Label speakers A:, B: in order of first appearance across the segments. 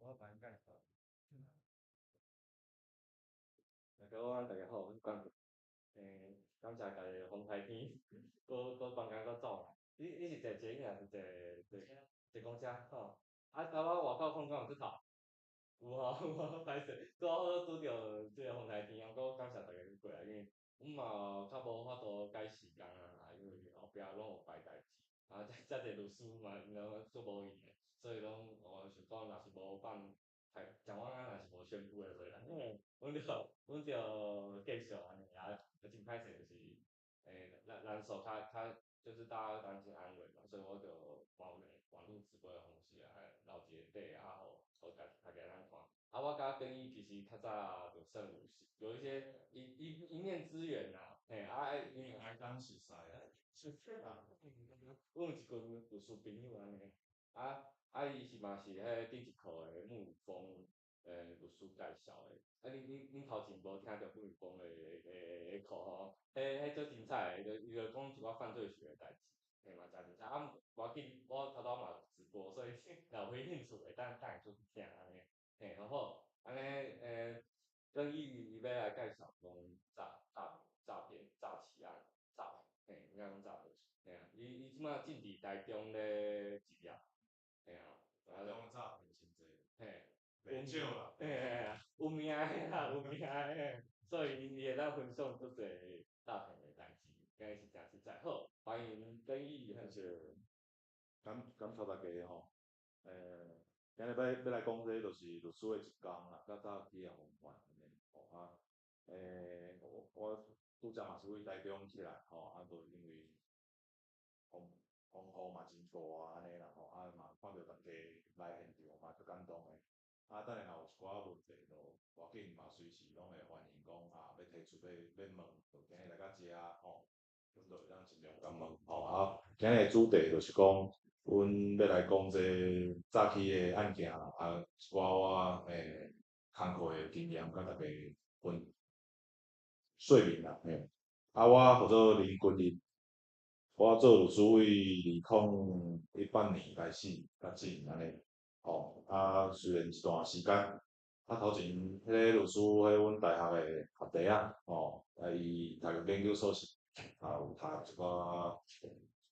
A: 我帮你介绍。大家好，大家好，我是关。感謝家己風颱天，閣閣放工閣走來。你是坐捷運還是坐公車？吼。啊，頭仔外口風敢有出頭？有吼有吼，歹勢，拄好拄著這个風颱天，毋過感謝大家過來，因為阮嘛較無法度改時間啊，因為後壁攏有排代誌，啊，遮遮濟律師嘛，𪜶攏足無閒的，所以攏我想講，若是無放，蔣萬安若是無宣布的話，阮就繼續按呢啊，真歹勢就是，人人數較較，就是大家擔心安危嘛，所以我就換用網路直播的方式啊，留一個底啊，予大家通看。啊，我佮根義其實較早就算有一些一面之緣啦，嘿，啊，
B: 因為愛講熟似啊。
A: 阮有一群律師朋友按呢，啊，伊是嘛是彼頂一課的沐雨峰律師介紹的，啊，你頭前無聽著沐雨峰的課吼？彼足精彩的，伊就講一寡犯罪學的代誌，嘿嘛誠精彩。啊，無要緊，我頭拄嘛有直播，所以若有興趣會當等下出去聽按呢，嘿，好好，按呢根義伊欲來介紹講詐騙、詐欺案、詐騙，嘿，應該講詐騙，嘿啊，伊這擺正佇台中咧執業，嘿啊，
B: 台中詐騙真濟，
A: 嘿，
B: 袂少啦，
A: 嘿嘿嘿，有名的啦，有名的，所以伊會當分享足濟詐騙的代誌，今日是誠實在。好，歡迎根義，
B: 謝謝，感謝大家吼，今日欲來講這就是律師的一工啦，佮詐欺的防範按呢，吼啊，我拄則嘛是對台中起來，吼，啊，就因為風雨嘛真大按呢啦，吼，啊嘛看著大家來現場嘛足感動的，啊，等下若有一寡問題，就無要緊嘛，隨時攏會歡迎講啊，欲提出欲問，就今日來到遮吼，阮就會當盡量共問，吼啊，今日的主題就是講，阮欲來講這詐欺的案件啦，啊，一寡我工課的經驗，佮大家分說明啦，嘿。啊，我號做林君立，我做律師對2018年開始較進按呢，吼，啊，雖然一段時間，啊，頭前彼个律師，彼阮大學的學弟仔，吼，啊，伊讀研究所時，也有讀一寡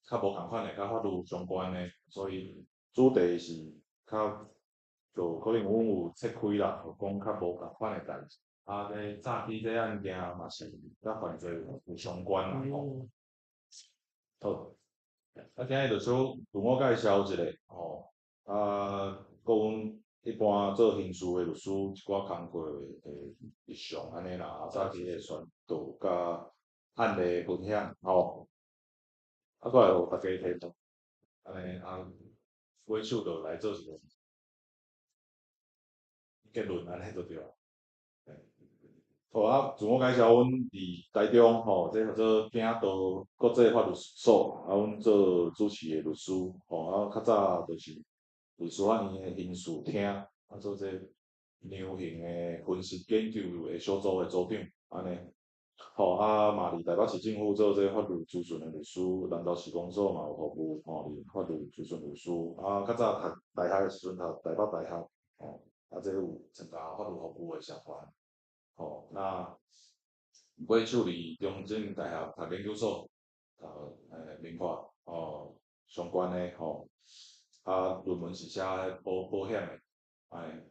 B: 較無仝款的，佮法律相關的，所以主題是較就可能阮有切開啦，就講較無仝款的代誌。啊，這詐欺這案件嘛是佮犯罪有相關啦，吼。好，啊，今日就小自我介紹一下，吼，啊，閣阮一般做刑事的律師一寡工課的日常按呢啦，啊，詐欺的宣導佮案例分享，吼。啊，閣來予大家提問，按呢啊，尾手就來做一個結論，按呢就對啊。好啊，自我介紹，阮佇台中吼，這叫做鼎道國際法律所，啊，阮做主持的律師，吼，啊，較早就是律師法院的刑事廳，啊，做這量刑的分析研究的小組的組長，按呢，吼，啊，嘛佇台北市政府做這法律諮詢的律師，南投市公所嘛有服務，吼，佇法律諮詢律師，啊，較早讀大學的時陣讀台北大學，吼，啊，這有參加法律服務的社團。吼，那尾手佇中正大學讀研究所，讀民法吼相關的吼，啊，論文是寫保險的，哎。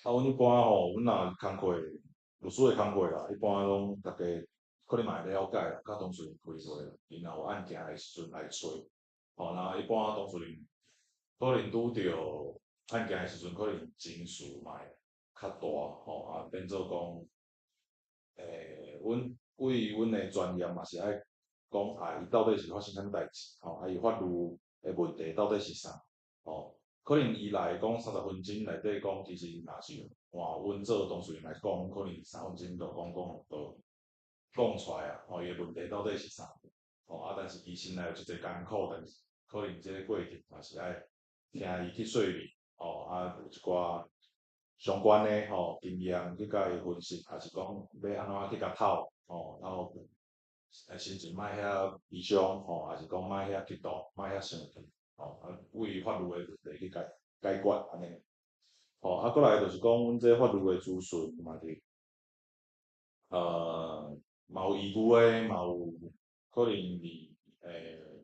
B: 啊，阮一般吼，阮若工課律師的工課啦，一般攏大家可能嘛會了解啦，佮當事人開會啦，𪜶若有案件的時陣來揣，吼，那一般當事人可能拄著案件的時陣，可能情緒嘛會較大，吼，啊，變做講，阮為阮的專業嘛是愛講啊，伊到底是發生啥物代誌，吼，啊伊法律的問題到底是啥，吼，可能伊來講30分鐘內底講，其實若是換阮做當事人來講，可能3分鐘就講講就講出來啊，吼，伊的問題到底是啥，吼，啊，但是伊心內有遮濟艱苦，但是可能這個過程嘛是愛聽伊去說明，吼，啊，有一寡相關的吼經驗去共伊分析，抑是講欲按怎去共討，吼，然後心情莫遐悲傷，吼，抑是講莫遐激動，莫遐生氣，吼，啊，為法律的問題去解解決按呢。吼，啊，過來就是講，阮這法律的諮詢嘛是，嘛有義務的，嘛有可能佇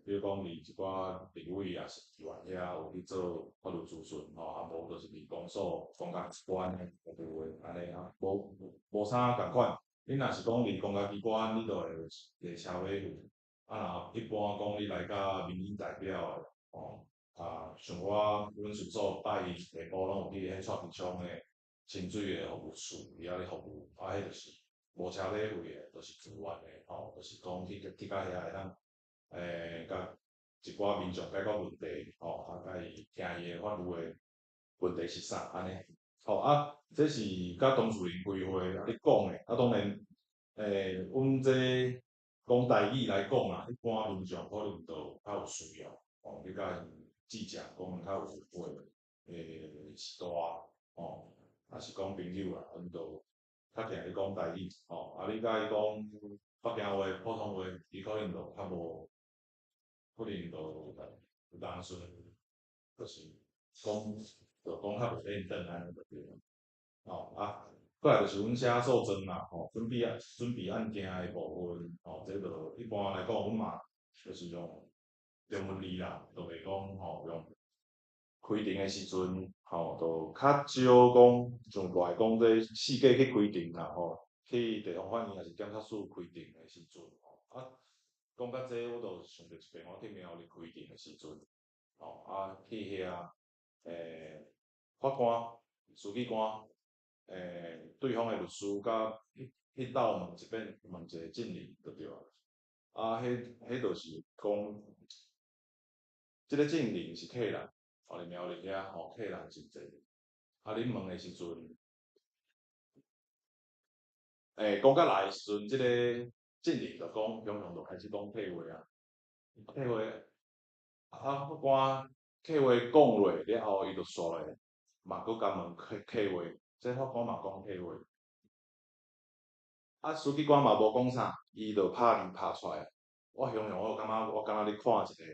B: 比如講佇一寡立委抑是議員遐有去做法律諮詢，吼，啊無就是佇公所、公家機關的有的按呢啊，無無啥仝款。你若是講佇公家機關，你就會坐車馬費。啊，若一般講你來甲民意代表的，吼，啊，像我阮事務所拜一下晡攏有去彼蔡其昌的清水的服務處佇遐咧服務，啊，彼就是無車馬費的，就是自願的，吼，就是講去去到遐會當，共一寡民眾解決問題，吼，啊，共伊聽伊的法律的問題是啥按呢，吼啊，這是佮當事人開會啊，咧講的，啊，當然，阮這講台語來講啦，一般民眾可能就較有需要，吼，你共伊記者講較有話，序大，吼，抑是講朋友啊，阮就較定咧講台語，吼，啊，你共伊講北京話、普通話，伊可能就較無，可能就有當時就是講，就講較袂認真按呢就對了，吼啊，過來就是阮寫訴狀啦，吼，準備案件的部分，吼，這就一般來講，阮嘛就是用中文字啦，就袂講吼用開庭的時陣，吼，就較少講像來講這四界去開庭啦，吼，去地方法院抑是檢察署開庭的時陣，吼，啊，講到這，我就想著一遍我去苗栗開庭的時陣，吼，啊，去遐，法官、書記官，對方的律師佮彼彼鬥問一遍，問一个證人就對啊。啊，彼彼就是講，這个證人是客人，吼，佇苗栗遐吼，客人真濟。啊，恁問的時陣，講到來的時陣，這个證人就講，雄雄就開始講客話啊，客話，啊，法官客話講落了後，伊就煞落，嘛閣共問客客話，這法官嘛講客話。啊，書記官嘛無講啥，伊就拍字拍出來。我雄雄，我感覺我敢若咧看一個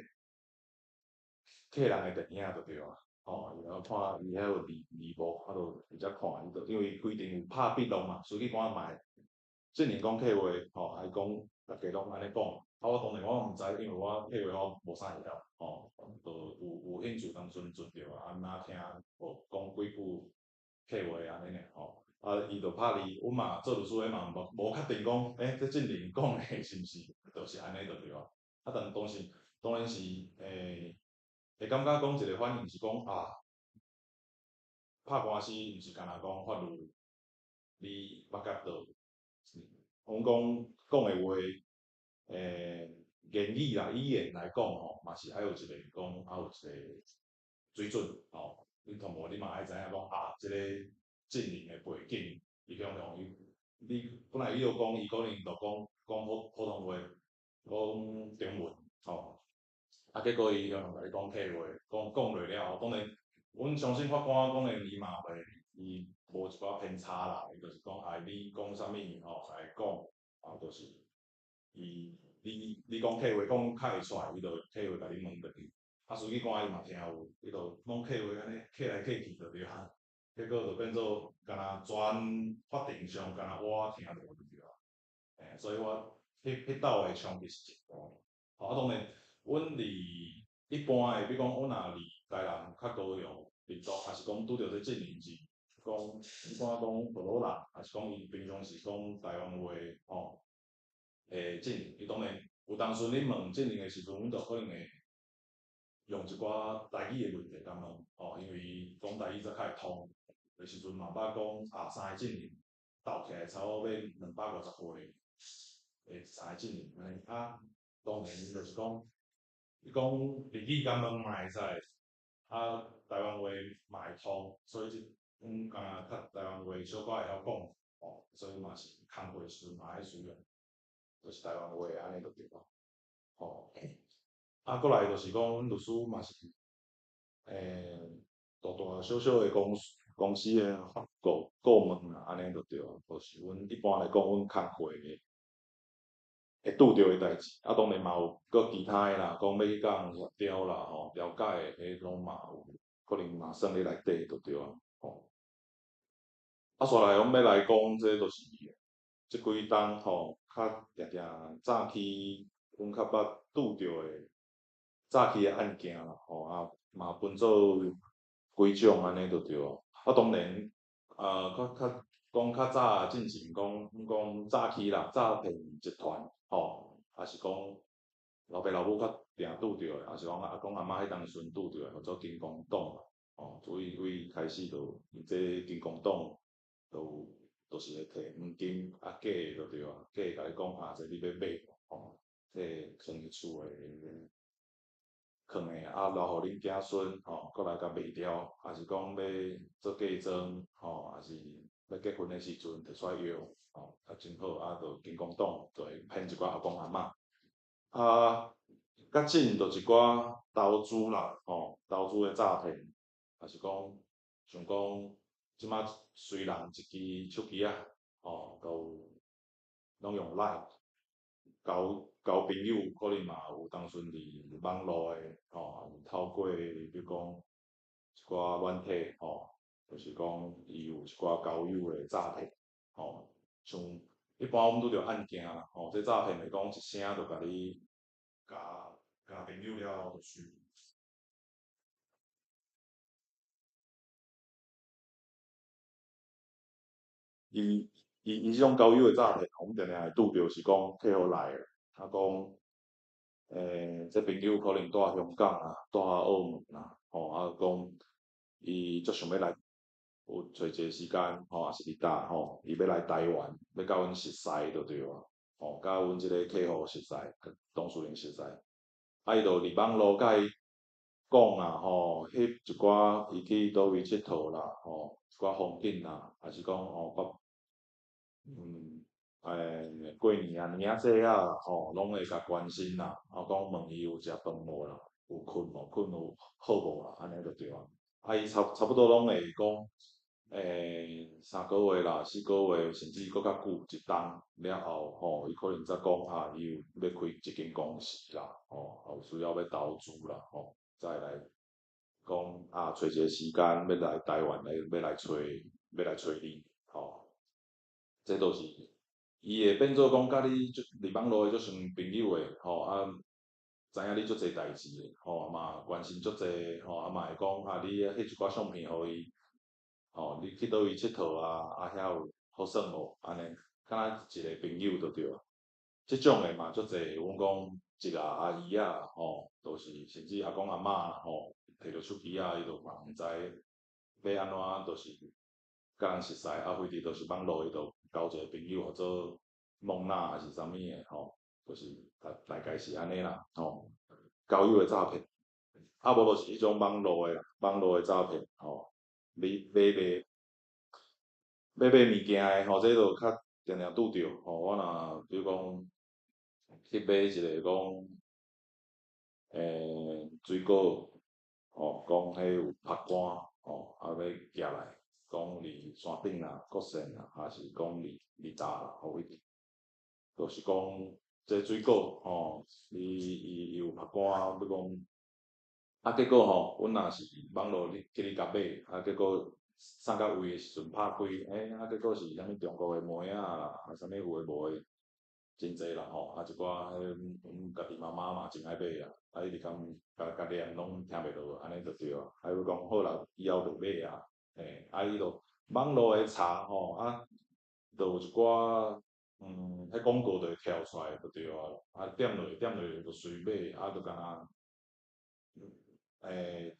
B: 客人的電影就對啊，吼，然後看伊彼有字字幕，我就直接看，伊就因為規定有拍筆錄嘛，書記官嘛會證人講客話，吼，啊伊講逐家攏按呢講，啊我當然我毋知，因為我客話我無啥會曉，吼，就有有興趣當陣陣著啊，按怎聽無講幾句客話按呢爾吼，啊伊就拍字，阮嘛做律師的嘛無無確定講，這證人講的是毋是就是按呢就對啊，啊但當時當然是會感覺講一個反應是講啊，拍官司毋是干焦講法律你捌甲倒，阮講講的話，言語啦語言來講吼，嘛是愛有一個講愛有一個水準吼，你同無你嘛愛知影講啊，這個證人的背景，伊常常伊你本來伊就講伊可能就講講普普通話，講中文吼，啊結果伊雄雄共你講客話，講講落了後，當然，阮相信法官當然伊嘛會伊無一寡偏差啦，伊就是講啊你講啥物吼來講，啊就是伊你你講客話講較會出來，伊就客話共你問轉去。啊，書記官伊嘛聽有，伊就攏客話按呢客來客去就對啊，結果就變做敢若全法庭上敢若我聽著就對啊。所以我彼彼鬥的衝擊是真大。吼啊，當然，阮佇一般的，比如講，阮若佇台南較高雄、屏東，抑是講拄著這證人是講一般講婆羅人，抑是講伊平常時講台灣話吼，證人，伊當然有當時你問證人的時陣，阮就可能會用一寡台語的問題共問，吼，因為伊講台語才較會通。的時陣嘛捌講啊，三个證人，鬥起來差不多欲250岁的三个證人按呢，啊，當然就是講，伊講日語共問嘛會使，啊，台灣話嘛會通，所以這阮敢若較台灣話小可會曉講，吼，所以嘛是工課時陣嘛愛使用，就是台灣話按呢就對囉，吼。啊，閣來就是講，阮律師嘛是，大大小小的公司的顧問啦，按呢就對囉，就是阮一般來講，阮工課的會拄著的代誌，啊，當然嘛有閣其他的啦，講欲去共人協調啦，吼，了解的，彼攏嘛有可能嘛算佇內底就對啊，吼。啊，煞來阮欲來講，這就是這幾冬吼，較定定早起，阮較捌拄著的早起的案件啦，吼啊，嘛分做幾種按呢就對啊。啊，當然，較較講較早進前講，阮講早起啦，詐騙集團，吼，抑是講老爸老母較定拄著的，抑是講阿公阿嬤彼當時陣拄著的，叫做金光黨啦，吼，所以為開始就這金光黨就有，就是會提黃金啊假的就對啊，假的共你講啊，這你欲買無，吼，這囥佇厝的囥的啊，留予恁子孫吼，閣來共賣掉，抑是講欲做嫁妝，吼，抑是欲結婚的時陣提出來用，吼，啊真好，啊，就金光黨就會騙一寡阿公阿嬤。啊，較緊就一寡投資啦，吼，投資的詐騙，抑是講像講這馬隨人一支手機仔，吼，都攏用 LINE 交交朋友，可能嘛有當陣佇網路的，吼，透過比如講一寡軟體，吼，就是講伊有一寡交友的詐騙，吼，像一般阮拄著案件啦，吼，這詐騙會講一聲就共你加加朋友了後就輸。伊伊伊這種交友的詐騙，阮定定會拄著是講客戶來的，啊講，這朋友可能蹛香港啊，蹛澳門啊，吼，啊講伊足想欲來，有揣一个時間，吼，抑是佇佗，吼，伊欲來台灣，欲佮阮熟似就對啊，吼，佮阮這个客戶熟似，當事人熟似，啊，伊就佇網路佮伊講啊，吼，翕一寡伊去佗位𨑨迌啦，吼，一寡風景啦，抑是講吼，我，過年啊，年仔節啊，吼，攏會共關心啦，啊，講問伊有食飯無啦，有睏無，睏有好無啦，按呢就對啊。啊，伊差不多攏會講，3個月啦，4個月，甚至閣較久一冬了後，吼，伊可能才講啊，伊有欲開一間公司啦，吼，有需要欲投資啦，吼，才會來講啊，揣一个時間欲來台灣來，欲來揣你，吼，這都是伊會變做講，佮你足佇網路的足像朋友的，吼啊，知影你足濟代誌的，吼嘛關心足濟，吼啊嘛會講啊，你翕一寡相片予伊，吼，你去佗位𨑨迌啊，啊遐有好耍無？按呢，敢若一个朋友就對啊。這種的嘛足濟，阮講一個阿姨仔，吼，都是甚至阿公阿嬤，吼，提著手機仔，伊就嘛毋知欲按怎，就是佮人熟似，啊，非得就是網路伊就交一個朋友，號做懵仔，抑是啥物的，吼，就是大概是按呢啦，吼，交友的詐騙，啊無就是彼種網路的詐騙，吼，你買物件的，吼，這就較定定拄著，吼，我若比如講去買一个講，水果，吼，講彼有曝乾，吼，啊欲寄來，講佇山頂啦、國線啦，抑是講佇佗啦，予伊，就是講這水果，吼，伊有曝乾，欲講，啊結果吼，阮若是網路你去你共買，啊結果送到位的時陣拍開，啊結果是啥物中國的糜仔啦，啊啥物有的無的，真濟啦吼，啊一寡彼阮家己媽媽嘛真愛買啊，啊伊直共共念攏聽袂落，按呢就對啊，啊伊講好啦，以後袂買啊，啊伊就網路的查吼，啊，就有一寡，彼廣告就會跳出來就對啊，啊點落就隨買，啊就敢若，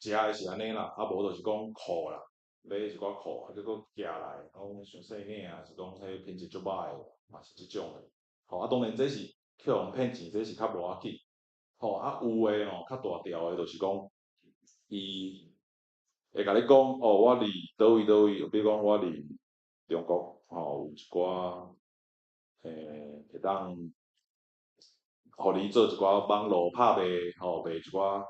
B: 食的是按呢啦，啊無就是講褲啦，買一寡褲，啊，結果寄來，講傷細領啊，是講彼品質足歹的，嘛是這種的。吼，啊，當然這是去予人騙錢，這是較無要緊。吼，啊，有的吼，較大條的，就是講，伊會共你講，哦，我佇佗位佗位，比如講我佇中國，吼，有一寡，會當，予你做一寡網路拍賣，吼，賣一寡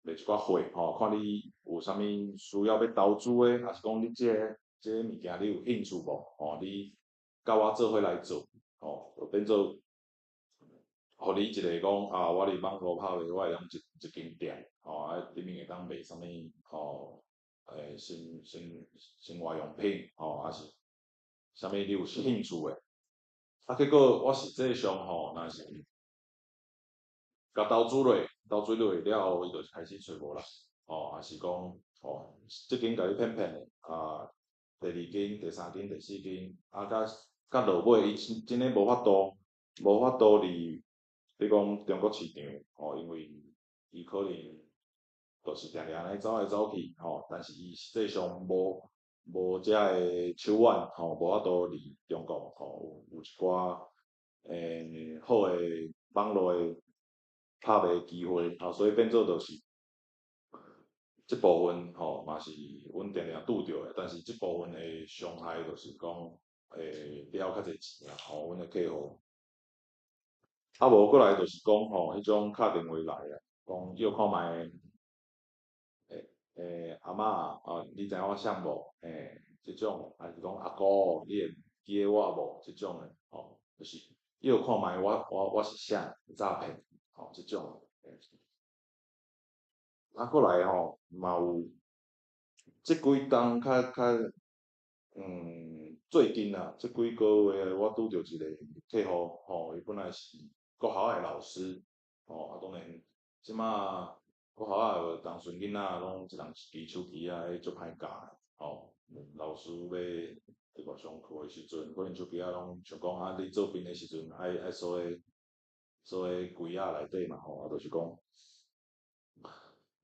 B: 貨，吼，看你有啥物需要欲投資的，抑是講你這個物件你有興趣無？吼，你佮我做伙來做，吼，就變做，予你一个講啊，我佇網路拍賣，我會用一間店，吼，啊，裡面會當賣啥物，吼，生活用品，吼，抑是啥物你有興趣的。啊，結果我實際上吼，若是共投資落，投資落了後，伊就開始揣無啦，吼，抑是講，吼，這間共你騙騙的，啊，第二間、第三間、第四間，啊，佮落尾，伊真真的無法度佇，比如講中國市場，吼，因為伊可能就是定定按呢走來走去，吼，但是伊實際上無遮个手腕，吼，無法度佇中國，吼，有一寡好的網路的拍賣機會，吼，所以變做就是這部分，吼，嘛是阮定定拄著的，但是這部分的傷害就是講會了較濟錢啦，吼，阮的客戶。啊無過來就是講吼，彼種敲電話來啊，講約看覓，阿嬤啊，你知影我啥無？這種，還是講阿姑，你會記得我無？這種的，吼，就是約看覓我是啥詐騙，吼，這種的。啊，過來吼，嘛有，這幾冬較較，最近啊，這幾个月我拄著一个客戶，吼，伊本來是國校的老師，吼，啊，當然，這馬國校的當陣囡仔攏一人一支手機啊，彼足歹教的，吼，老師欲佇咧上課的時陣，可能手機仔攏像講啊，你做兵的時陣愛鎖彼櫃仔內底嘛，吼，啊，就是講，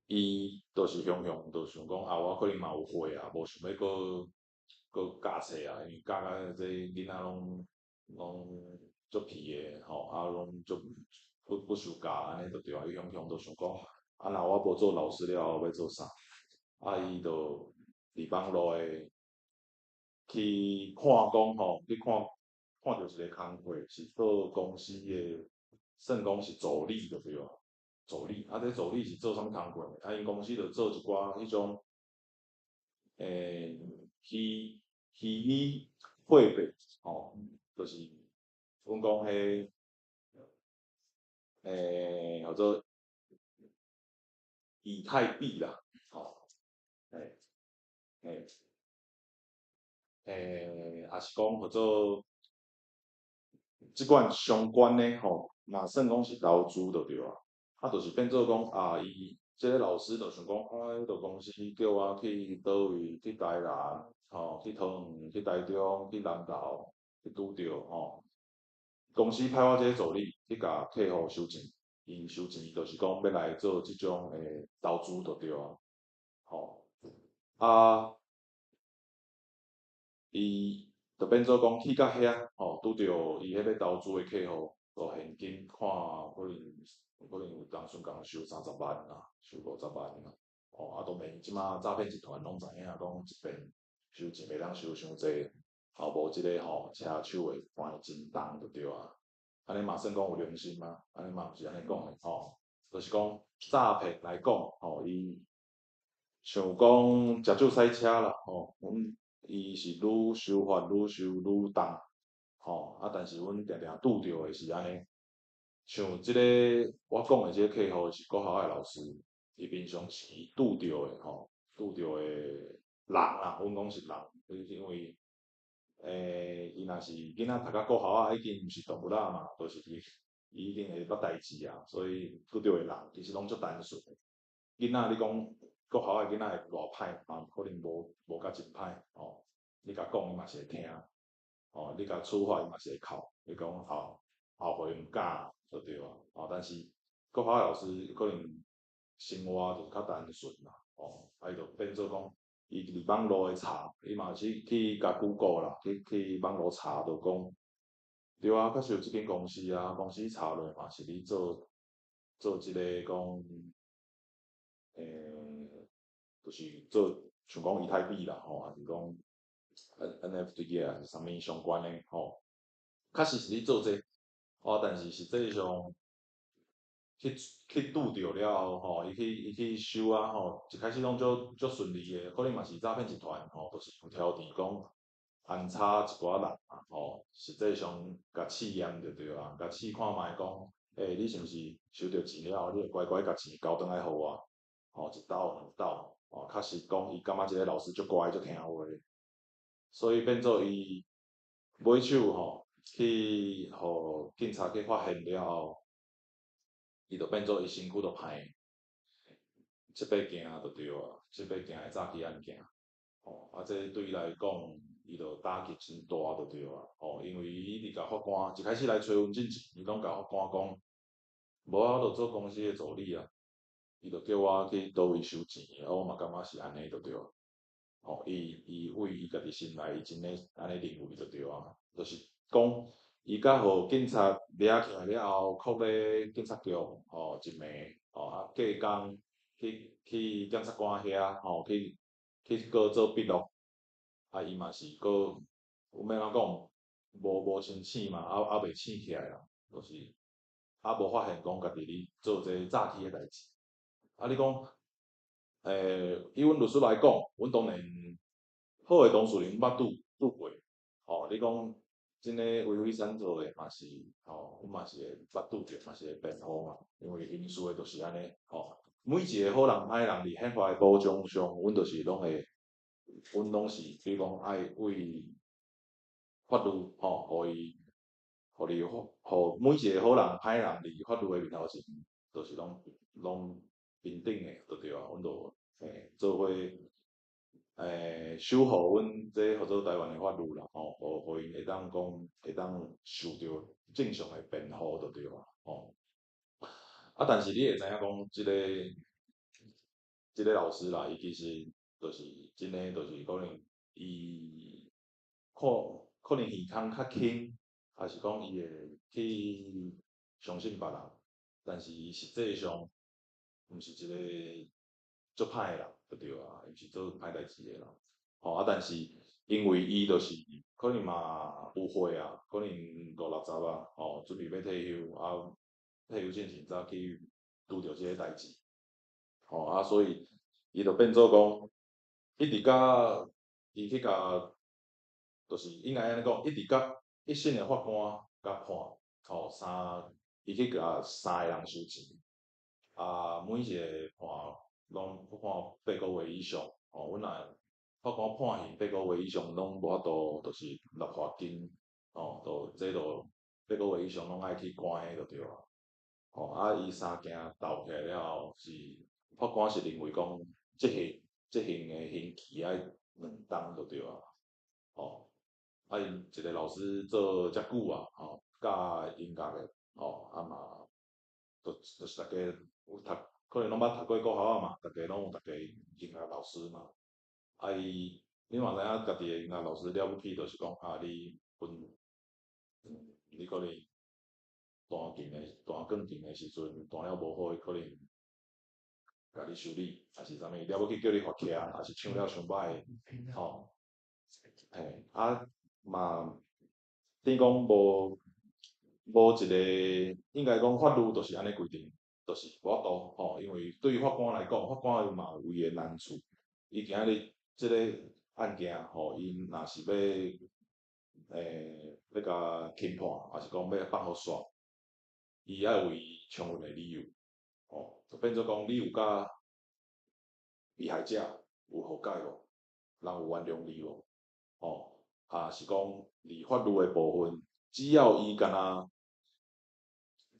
B: 伊就是雄雄，就想講啊，我可能嘛有歲啊，無想欲閣閣教冊啊，因為教甲這囡仔攏足皮的，吼，啊，攏足不受教按呢就對啊。伊雄雄就想講，啊，若我無做老師了後，欲做啥？啊，伊就佇網路的去看講吼，去看看著一個工課是做公司的，算講是助理就對啊，助理，啊，這助理是做啥物工課？啊，𪜶公司就做一寡彼種，虛擬貨幣，吼，就是阮講彼，叫做以太幣啦，吼，抑是講叫做這款相關的吼，嘛算講是投資就對啊。啊，就是變做講啊，伊這个老師就想講，啊，彼个公司叫我去佗位，去台南，吼，去桃園，去台中，去南投，去拄著吼。公司派我這個助理去共客戶收錢，𪜶收錢就是講欲來做這種的投資就對啊，吼。啊，伊就變做講去到遐，吼，拄著伊彼個投資的客戶，就現金看可能有當陣共收30萬啦，收50萬啦，吼，啊，當然這馬詐騙集團攏知影講一遍收錢袂當收傷濟，吼，無這个吼車手會判伊真重就對啊。按呢嘛算講有良心嗎？按呢嘛毋是按呢講的吼，就是講詐騙來講，吼，伊像講食酒駛車啦，吼，阮伊是愈修法愈收愈重，吼，啊，但是阮定定拄著的是按呢，像這個我講的這個客戶是國校的老師，伊平常時拄著的吼，拄著的人啦，阮講是人，因為，伊若是囡仔讀甲國校仔，已經毋是動物仔嘛，就是伊已經會捌代誌啊，所以拄著的人其實攏足單純的。囡仔你講國校的囡仔會偌歹，嘛可能無甲真歹，吼。你共講伊嘛是會聽，吼，你共處罰伊嘛是會哭。你講後悔毋敢就對啊，吼，但是國校的老師可能生活就較單純啦，吼，啊伊就變做講。伊佇網路的查，伊嘛是去共 Google 啦，去網路查就講，對啊，確實有這間公司啊，公司查落嘛是咧做做這個講，就是做像講以太幣啦吼，還是講 NFT 啊，是啥物相關的吼，確實是咧做這個，哦，但是實際上去拄著了後吼，伊去收啊吼，一開始攏足足順利的，可能嘛是詐騙集團吼，就是有挑佇講安插一寡人啊吼，實際上共試驗就對啊，共試看覓講，你是毋是收著錢了後，你會乖乖共錢交轉來予我，吼，一斗兩斗，吼，確實講伊感覺這個老師足乖足聽話，所以變做伊尾手吼去予警察去發現了後，伊就變做伊身軀就歹，七八件就對啊，七八件的詐欺案件，吼，啊，這對伊來講，伊就打擊真大就對啊，吼，因為伊一直共法官，一開始來揣阮進前，伊攏共法官講，無啊，我就做公司的助理啊，伊就叫我去佗位收錢，啊，我嘛感覺是按呢就對啊，吼，伊為伊家己心內，伊真的按呢認為就對啊，就是講。伊佮予警察掠起來了後，銬咧警察局吼一暝，吼啊隔工去檢察官遐吼去閣做筆錄，啊伊嘛是閣有欲按怎講，無清醒嘛，猶未醒起來啦，就是猶無發現講家己咧做這個詐欺的代誌。啊你講，以阮律師來講，阮當然好的當事人捌拄過，吼你講。真的為非作歹的嘛是吼，阮嘛是會捌拄著，嘛是會辯護嘛。因為刑事的就是按呢，吼，每一個好人歹人佇憲法的保障上，阮就是攏會，阮攏是比如講愛為法律吼，予伊，予你，予每一個好人歹人佇法律的面頭前，就是攏平等的，就對啊，阮就做伙。守護阮這號做台灣的法律啦，吼，予𪜶會當講會當受著正常的辯護就對啊，吼。啊，但是你會知影講，這個老師啦，伊其實就是真的，就是可能伊可能耳空較輕，還是講伊會去相信別人，但是伊實際上毋是一個足歹的人，就對啊，伊毋是做歹代誌的人，吼啊！但是因為伊就是可能嘛有歲啊，可能五六十啊，吼，準備欲退休啊，退休進前才去拄著這個代誌，吼啊，所以伊就變做講，一直佮伊去共，就是應該按呢講，一直佮一審的法官共判，吼三，伊去共三個人收錢，啊，每一個判。攏判八個月以上，吼，阮若法官判刑八個月以上，攏無法度，就是納罰金，吼，就這就八個月以上攏愛去關的就對啊。吼，啊，伊三件鬥起來了後，是法官是認為講，這刑的刑期愛2冬就對啊。吼，啊，𪜶一個老師做遮久啊，吼，教音樂的，吼，啊嘛，就是逐家有讀。可能攏捌讀過國校仔嘛，逐家攏有逐家音樂老師嘛。啊伊，你嘛知影家己的音樂老師了不起，就是講啊，你分，你可能彈琴的彈鋼琴的時陣彈了無好，伊可能共你修理，抑是啥物，了不起叫你罰徛，抑是唱了傷歹，吼，嘿，啊嘛，等於講無一個，應該講法律就是按呢規定。就是無法度吼，因為對於法官來講，法官嘛有伊的難處。伊今仔日這個案件吼，伊若是欲欲共輕判，抑是講欲放予煞，伊愛有伊充分的理由，吼，就變做講你有佮被害者有和解無？人有原諒你無？吼，啊是講佇法律的部分，只要伊敢若，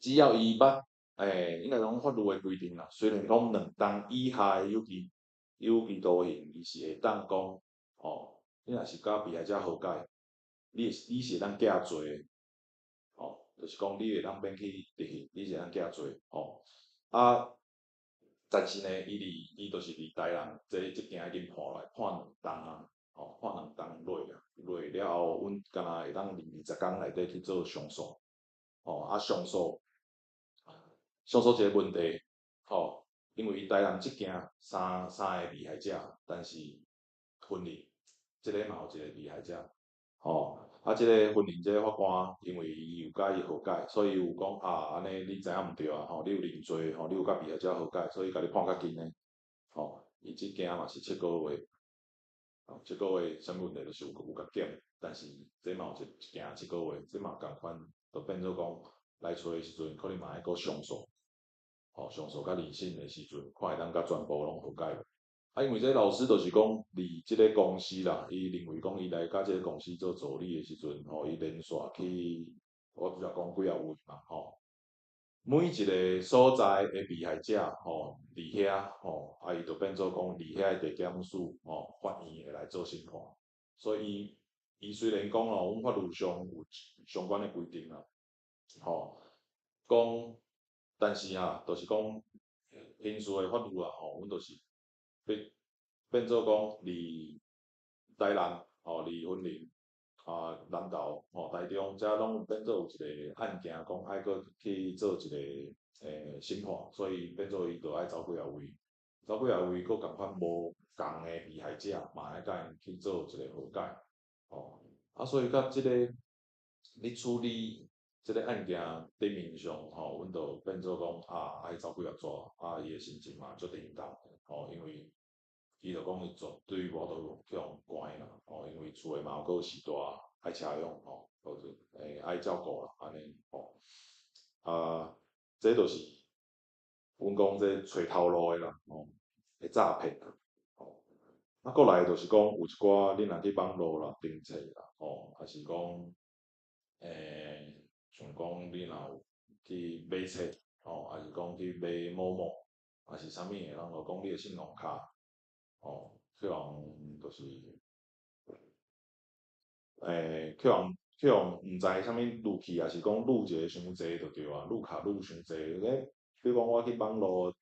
B: 只要伊捌。應該講法律的規定啦，雖然講2冬以下的有期徒刑，伊是會當講，吼，你若是佮被害者和解，你是會當減罪的，吼，就是講你會當免去執行，你是會當減罪，吼。啊，但是呢，伊就是佇台南這件已經判落來，判兩冬啊，吼，判兩冬落啊，落了後，阮敢若會當佇20工內底去做上訴，吼，啊上訴，上訴一个問題，吼，因為台南這件三個被害者，但是雲林這个嘛有一個被害者，吼，啊，這个雲林這个法官，因為伊有佮伊和解，所以有講啊，按呢你知影毋對啊，吼，你有認罪，吼，你有佮被害者和解，所以共你判較輕的，吼，伊這件嘛是七個月，吼，七個月啥物問題，就是有共減，但是這嘛有一件七個月，這嘛仝款，就變做講來揣的時陣，可能嘛愛閣上訴，吼，上訴佮二審的時陣，看會當共全部攏和解無。啊，因為這老師就是講，佇這个公司啦，伊認為講，伊來佮這个公司做助理的時陣，吼，伊連續去，我拄才講幾仔位嘛，吼，每一个所在的被害者，吼，佇遐，吼，啊，伊就變做講，佇遐的地檢署，吼，法院會來做審判。所以，伊雖然講哦，阮法律上有相關的規定啦，吼，講，但是啊，就是講刑事的法律啊，吼，阮就是變做講，佇台南，吼，佇雲林，啊，南投，吼，台中，遮攏變做有一个案件，講愛閣去做一个審判，所以變做伊就愛走幾仔位，走幾仔位，閣仝款無仝的被害者，嘛愛共𪜶去做一个和解，吼，啊，所以佮這个你處理這个案件頂面上，吼，阮就變做講啊，愛走幾仔逝，啊，伊的心情嘛足沉重，吼，因為伊就講伊絕對無法度去予人關啦，吼，因為厝的嘛有閣序大愛車用，吼，就是愛照顧啦，按呢，吼，啊，這就是阮講這揣頭路的啦，吼，會詐騙啦，吼，啊，閣來就是講有一寡你若去網路啦訂冊啦，吼，抑是講，像講你若有去買冊，吼，抑是講去買某某，抑是啥物的，人就講你的信用卡，吼，去予就是，去予毋知啥物入去，抑是講入一个傷濟就對啊，入卡入傷濟，咧，比如講我去網路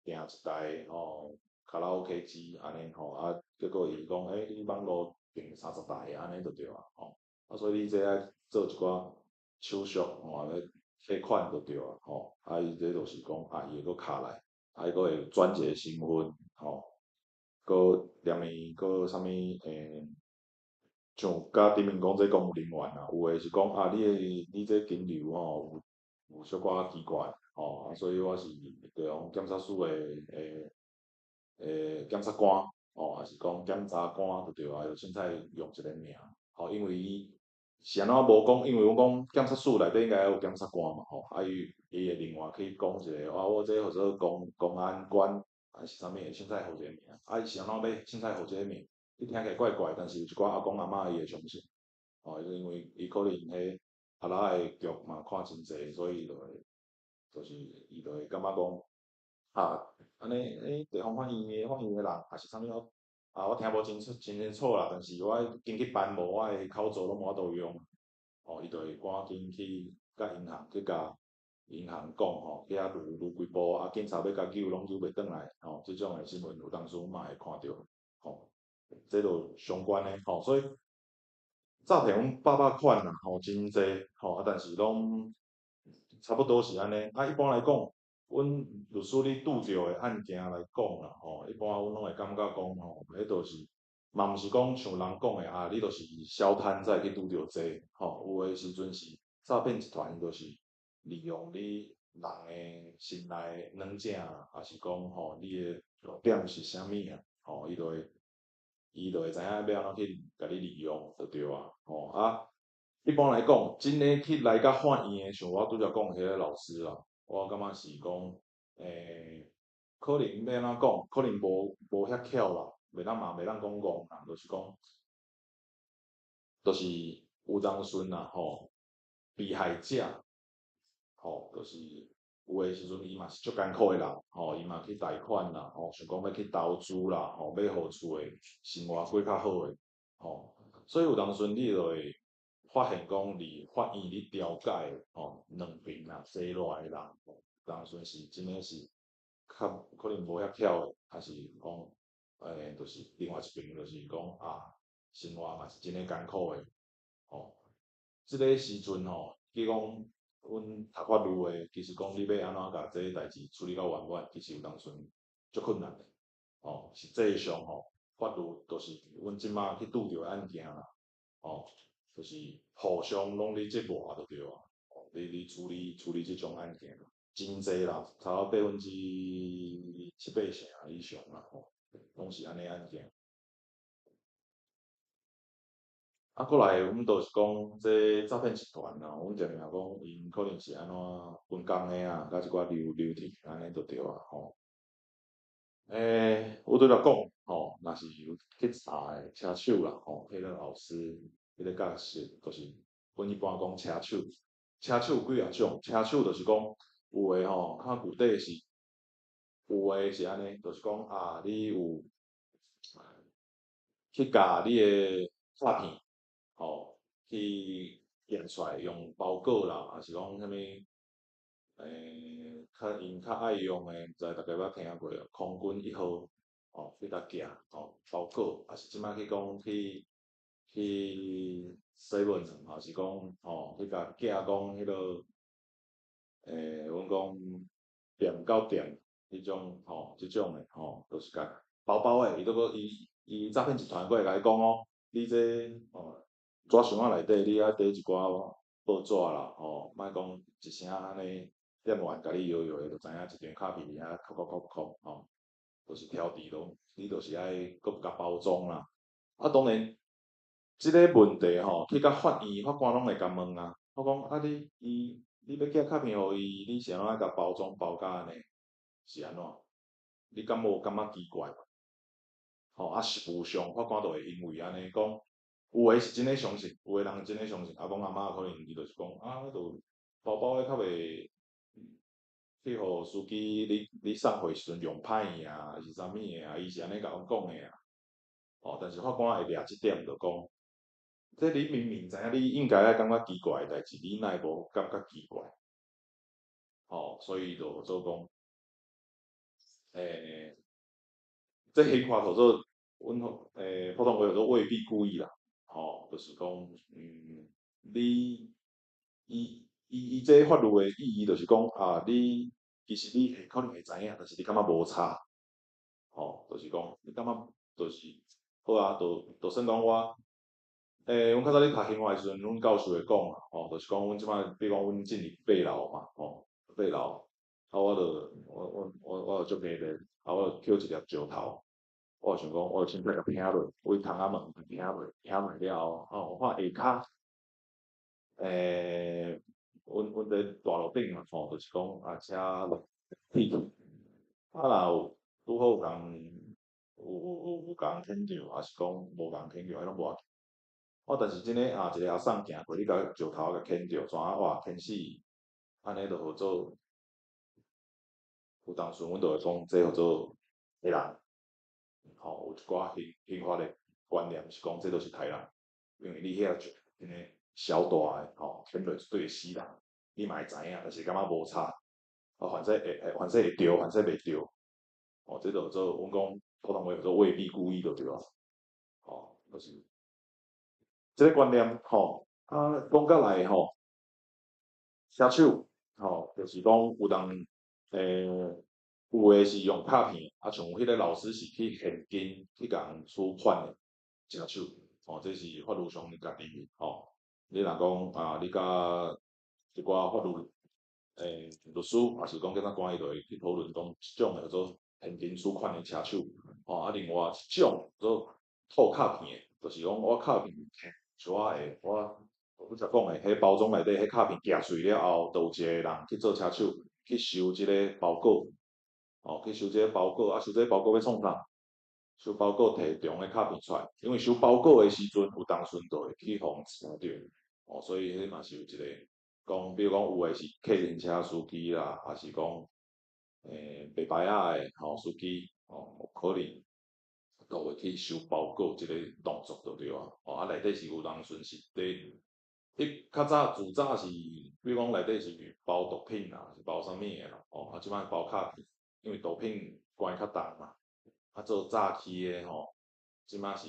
B: 訂一台吼卡拉 OK 機按呢吼，啊，結果伊講，你網路訂30台按呢就對啊，吼，啊，所以你這愛做一寡手續吼，咧退款就對啊，吼，啊，伊這就是講，啊，伊會閣卡來，啊，伊閣會轉一个身份，吼，閣連伊閣啥物像佮頂面講這公務人員啊，有的是講啊，你的你這金流吼有小可奇怪，吼，啊，所以我是地方檢察署的檢察官，吼，抑是講檢察官就對啊，就凊彩用一个名，吼，因為伊是按怎無講，因為阮講檢察署內底應該有檢察官嘛，吼，啊伊伊會另外去講一个，啊，我這號做公安官，還是啥物的，凊彩號一个名，啊，伊是按怎欲凊彩號這个名？你聽起來怪怪，但是有一寡阿公阿嬤伊會相信，吼，因為伊可能彼阿拉的劇嘛看真濟，所以就會，就是伊就會感覺講，啊，按呢，地方法院的人，抑是啥物我，啊，我聽無真清真清楚啦，但是我緊去辦無，我的口座攏無法度用，吼，伊就會趕緊去共銀行去共銀行講吼，去遐攄攄幾步，啊，警察欲共救攏救袂轉來，吼，這種的新聞有當時阮嘛會看著，吼。這就相關的吼，所以詐騙阮百百款啦，吼，真濟吼，啊，但是攏差不多是按呢。啊，一般來講，阮律師咧拄著的案件來講啦，吼，一般阮攏會感覺講吼，彼就是嘛毋是講像人講的啊，你就是小貪才會去拄著這個，吼，有的時陣是詐騙集團就是利用你人的心內軟正，抑是講吼你的弱點是啥物啊，吼，伊就會知影欲按怎去共你利用，就對啊，吼啊，一般來講，真的去來到法院的，像我拄才講彼个老師啦，我感覺是講，可能欲按怎講，可能無遐巧啦，袂當嘛袂當講戇啦，就是講，就是有當時啦，吼，被害者，吼，就是有的時陣伊嘛是足艱苦的人，吼，伊嘛去貸款啦，吼，想講欲去投資啦，吼，欲予厝的生活過較好的，吼，所以有當時你就會發現講，佇法院咧調解，吼，兩邊啊，坐落來的人，有當時是真的是較可能無遐巧的，抑是講，就是另外一邊就是講啊，生活嘛是真的艱苦的，吼。這个時陣吼，比如講，阮讀法律的，其實講你欲按怎共這个代誌處理到圓滿，其實有當陣足困難的，吼。實際上吼，法律就是阮這馬去拄著的案件啦，吼，就是互相攏咧折磨就對啊。你處理處理這種案件，真濟啦，差不多七八成以上啦，吼，攏是按呢案件。啊，過來，阮就是講這詐騙集團啊，阮定定講，𪜶可能是按怎分工的啊，佮一寡流流程按呢就對啊，吼。我拄才講，吼，若是有去查的車手啦，吼，彼个老師，彼个角色，就是阮一般講車手。車手有幾仔種，車手就是講有的吼，較具體是有的是按呢，就是講啊，你有去共你的詐騙，吼，去驗出來用包裹啦，抑是講啥物，較𪜶較愛用的，毋知大家捌聽過無？空軍一號，吼，去共寄，吼，包裹，抑是這擺去講去去 seven，抑是講吼去共寄講彼个，阮講店到店彼種吼，這種的吼，就是共包包的，伊都閣伊伊詐騙集團閣會共你講哦，你這吼紙箱仔內底你愛缀一寡報紙啦，吼，莫講一聲按呢，店員共你搖搖的，就知影一張卡片佇遐叩叩叩叩吼，就是挑佇攏，你就是愛閣共包裝啦。啊，當然，這个問題吼，去到法院，法官攏會共問啊。我講啊你，伊你欲寄卡片予伊，你是按怎愛共包裝包甲按呢？是按怎？你敢無感覺奇怪？吼啊，實務上法官就會因為按呢講，有的是真的相信，有的人真的相信，阿公阿嬤可能伊就是講啊，就包包的較袂去予司機你你送貨時陣用歹去啊，抑是啥物的啊，伊是按呢共阮講的啊。吼，但是法官會掠這點就講，這你明明知影你應該愛感覺奇怪的代誌，你哪會無感覺奇怪？吼，所以就做講，這刑法叫做阮普通話叫做未必故意啦，吼，就是講，你伊伊伊這法律的意義就是講啊，你其實你會可能會知影，但是你感覺無差，吼，就是講你感覺就是好啊，就就算講我，阮較早咧讀刑法的時陣，阮教授會講啊，吼，就是講阮這擺，比如講阮進入八樓嘛，吼，八樓，啊，我就我我我我就足硬咧，啊，我就抾一粒石頭。我就想講，我就凊彩共拚落，對窗仔門拚落，拚落了後，哦，我看下跤，阮阮佇大路頂嘛，吼，就是講啊，車落鐵去，啊，若有拄好有人有有有有共牽著，抑是講無共牽著，彼攏無要緊。哦，但是真的啊，一个阿送行過，你共石頭共牽著，怎啊哇，牽死伊，按呢就號做，有當時阮就會講，這號做刣人。吼，有一寡刑刑法的觀念是講，這就是刣人，因為你遐石真的小大的吼，牽落一對死人，你嘛會知影，但是感覺無差，啊，反正會會反正會著，反正袂著，哦，這就做阮講普通話叫做未必故意就對啊，吼，就是這个觀念吼，啊，講甲來吼，車手吼，就是講有當有的是用詐騙，啊，像彼个老師是去現金去共人取款的車手，吼，這是法律上家己吼。你若講啊，你佮一寡法律律師，抑是講檢察官，伊就會去討論講，這種叫做現金取款的車手，吼，啊，另外一種做套卡片的，就是講我卡片像我會我拄才講的，彼包裝內底彼卡片寄出去了後，就有一個人去做車手去收這个包裹。哦，去收這个包裹，啊，收這个包裹欲創啥？收包裹提中的卡片出來，因為收包裹的時陣，有當時就會去予人查著，哦，所以彼嘛是有一個講，比如講有的是客人車司機啦，抑是講賣牌仔的吼司機，哦，有可能都會去收包裹這個動作就對啊。哦，啊內底是有當時是佇，彼較早自早是，比如講內底是包毒品啦，是包啥物的啦，哦，啊這擺包卡片。因為毒品關較重嘛，啊做詐欺的吼，這馬是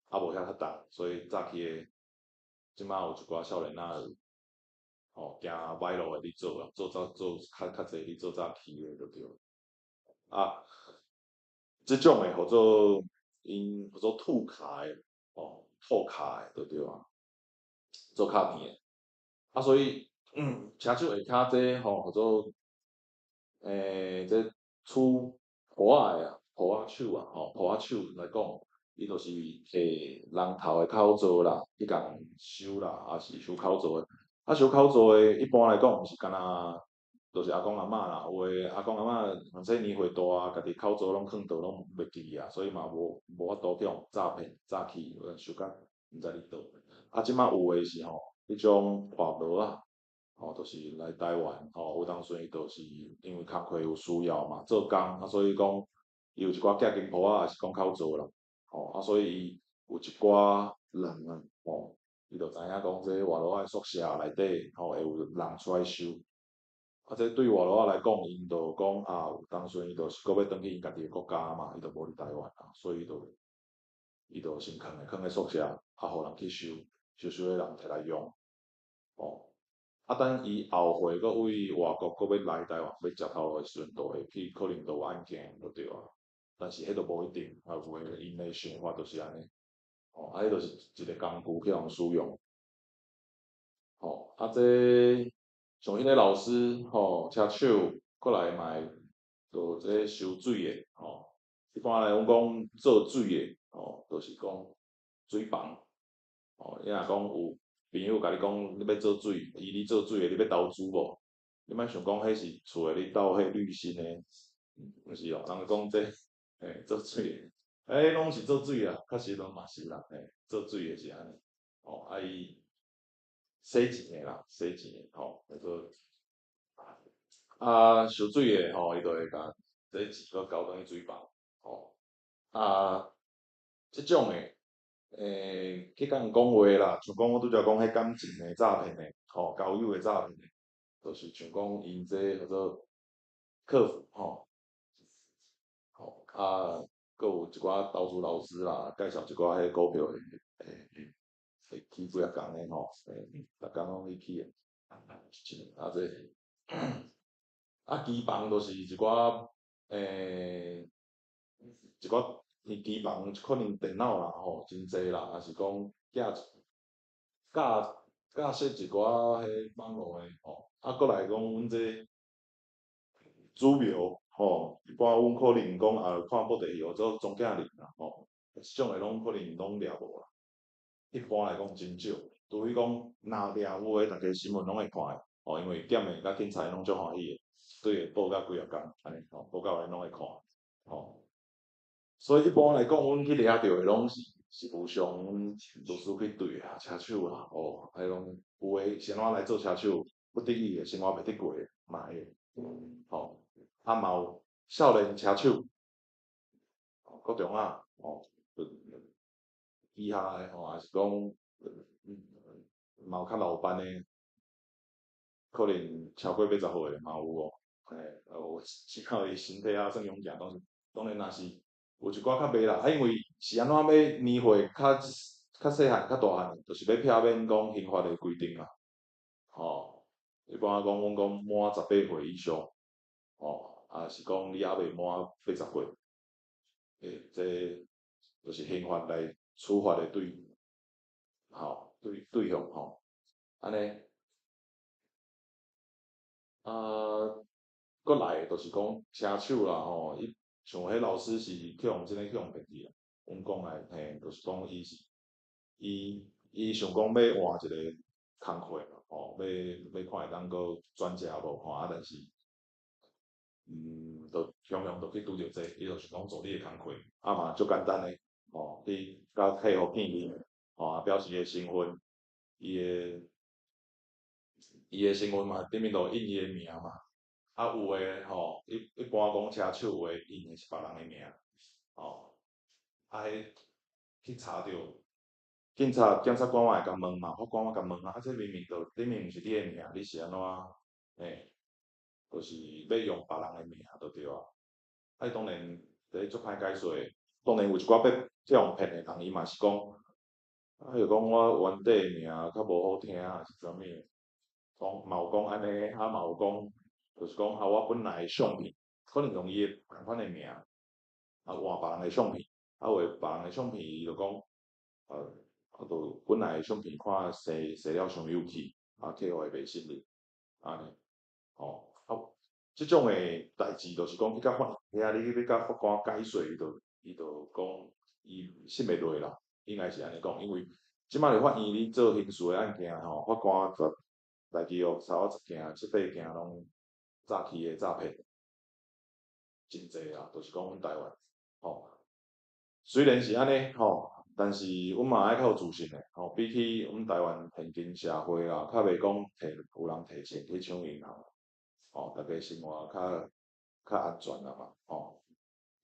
B: 猶無遐較重，所以詐欺的這馬有一寡少年仔吼行歹路的咧做啦，做做做較較濟咧做詐欺的就對。啊，這種的號做𪜶號做吐卡的，吼，吐卡的就對啊，做卡片的。啊，所以車手下跤這吼號做這出鋪仔的啊，鋪仔手啊，吼，鋪仔手來講，伊就是摕人頭的口座啦，去共收啦，抑是收口座的。啊，收口座的，一般來講毋是干焦，就是阿公阿嬤啦，有的阿公阿嬤反正年歲大啊，家己口座攏囥佗攏袂記啊，所以嘛無無法度去予詐騙詐欺，有陣收甲毋知佇佗。啊，這馬有的是吼，彼種外勞仔，吼，就是來台灣，吼，有當時伊就是因為工課有需要嘛，做工，啊，所以講伊有一寡寄經鋪仔，抑是講口座啦，吼，啊，所以伊有一寡人啊，吼，伊就知影講這外勞仔宿舍內底，吼，會有人出來收。啊，這對外勞仔來講，𪜶就講啊，有當時伊就是閣欲轉去𪜶家己的國家嘛，伊就無佇台灣啊，所以就伊就先囥咧，囥咧宿舍，啊，予人去收，收收的人摕來用，吼。啊，等伊後回閣為外國閣欲來台灣欲食頭路的時陣，就會去可能就有案件就對啊。但是彼都無一定，啊，有的𪜶的想法就是按呢，吼，啊，彼就是一個工具去予使用，吼，啊，這像彼個老師，吼，車手過來嘛會做這收水的，吼，一般來阮講做水的，吼，就是講水房，吼，你若講有朋友共你講你欲做水，伊咧做水的，你欲投資無？你莫想講彼是厝內咧鬥彼濾芯的，毋是哦，人講這，做水的，攏是做水啊，確實攏嘛是啦，做水的是按呢，吼，啊伊洗錢的啦，洗錢的，吼，叫做啊收水的吼，伊就會共這錢閣交轉去水房，吼，啊，這種的，去共人講話啦，像講我拄才講彼感情的詐騙的，吼，交友的詐騙的，就是像講𪜶這叫做客服，吼，吼，啊，閣有一寡投資老師啦，介紹一寡彼股票的，會起幾仔工的吼，逐工攏去起的，啊這，啊機房就是一寡一寡伊機房可能電腦啦吼真濟啦，抑是講寄教教設一寡彼網路的吼，啊閣來講阮這主廟吼，一般阮可能講啊看布袋戲號做莊敬林啦吼，這種的攏可能攏掠無啦。一般來講真少，除非講若掠有的，逐家新聞攏會看的，吼，因為檢的佮警察攏足歡喜的，對會報甲幾若工，按呢吼，報到按呢攏會看，吼。所以一般來講，阮去掠著的攏是是無償，阮律師去對啊，車手啊，吼，彼攏有的是按怎來做車手，不得已的生活袂得過的，嘛會，吼，啊嘛有少年車手，高中仔，吼，以下的吼，抑是講嘛有較老班的，可能超過80歲的嘛有哦，有只靠伊身體還算勇健，當當然若是有一寡較袂啦，啊因為是按怎欲年歲較較細漢、較大漢，就是欲避免講刑法的規定啦，吼，一般講阮講滿18歲以上，吼，抑是講你猶未滿80歲，這就是刑法來處罰的對，吼，對對象吼，按呢，啊，閣來就是講車手啦吼，伊像彼老師是去予真的去予騙去啊，阮講來嘿，就是講伊是伊伊想講欲換一個工課嘛，吼，欲欲看會當閣轉職無吼，啊但是，就常常就去拄著這個，伊就想講做你的工課，啊嘛足簡單的，吼，去共客戶見面，吼，啊表示伊的身份，伊的伊的身份嘛，頂面就印伊的名嘛，啊有的吼，一一般講車手有的印的是別人的名，吼，啊彼去查著，警察檢察官嘛會共問嘛，法官嘛共問啊，啊這明明就頂面毋是你的名，你是按怎？就是欲用別人的名就對啊。啊，伊當然佇咧足歹解說，當然有一寡欲去予騙的人，伊嘛是講，啊，就講我原底的名較無好聽，還是啥物，講嘛有講按呢，啊嘛有講，就是講啊，我本來的相片，可能用伊的仝款的名，啊換別人的相片，啊有的別人的相片，伊就講，啊，就本來的相片看生生了傷有趣，啊，客戶會袂信任，按呢，吼，啊，這種的代誌就是講去甲法院遐，你欲共法官解說，伊就講伊信袂落啦，應該是按呢講，因為這擺佇法院你做刑事的案件吼，法官十來記錄差不多10件、七八件攏詐欺的詐騙，真濟啦，就是講阮台灣，吼，雖然是按呢吼，但是阮嘛愛較有自信的，吼，比起阮台灣現今社會啊，較袂講提有人提錢去搶銀行，吼，逐家生活較較安全啊嘛，吼，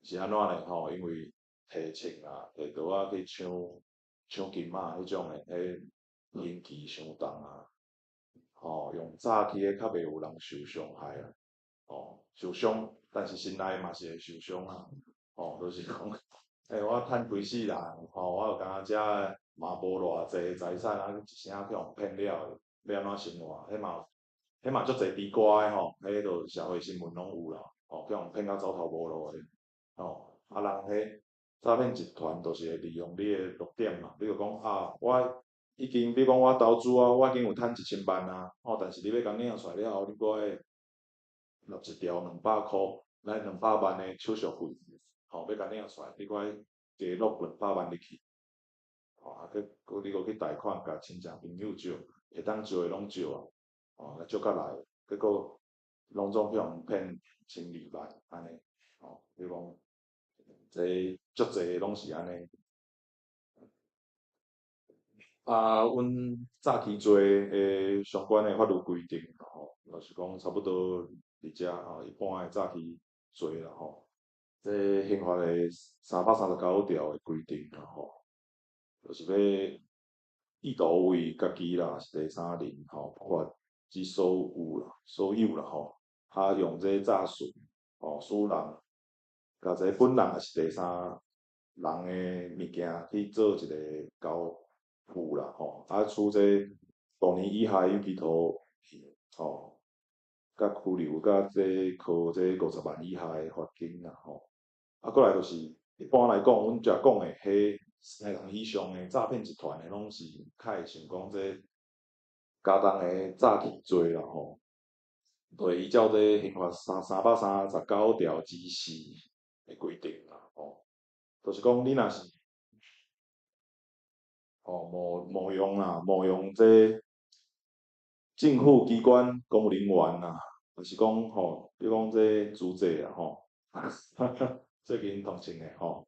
B: 是按怎呢？吼，因為提槍啊、提刀仔去搶搶金仔彼種的，彼刑期傷重啊，吼，用詐欺的較袂有人受傷害啊，吼，受傷，但是身內嘛是會受傷啊，吼，就是講，欸，我趁規世人，吼，我有敢若遮嘛無偌濟財產啊，一聲去予騙了，欲按怎生活？彼嘛足濟悲歌的吼，彼就社會新聞攏有啦，吼，去予騙甲走投無路的，吼，啊人彼詐騙集團就是會利用你的弱點嘛，比如講啊，我已經，比如講我投資啊，我已經有趁1000萬啊，吼，但是你欲共領出來了後，你閣愛納一條200箍，來200萬的手續費，吼，欲共領出來，你閣愛加落200萬入去，吼，啊，閣閣你閣去貸款，共親戚朋友借，會當借的攏借啊，吼，借較來，結果攏總去予騙1200萬按呢，吼，比如講，這足濟攏是按呢。啊，阮詐欺罪的相關的法律規定吼，就是講差不多佇遮吼，一般的詐欺罪啦吼，這刑法的339條的規定啦吼，就是欲意圖為家己啦，是第三人吼，不法之所有啦，所有啦吼，啊用這詐術吼，使人共這本人抑是第三人的物件去做一個交付啦吼，啊處這5年以下有期徒刑吼，佮拘留佮這科這50萬以下的罰金啦吼。啊，過來就是一般來講，阮遮講的，彼三個人以上的詐騙集團的，攏是較會想講這加重的詐欺罪啦吼，就會依照這刑法339條之4的規定啦吼，就是講你若是吼冒冒用啦，冒用這政府機關公務人員啦，就是講吼，比如講這主債啊吼，最近同情的吼，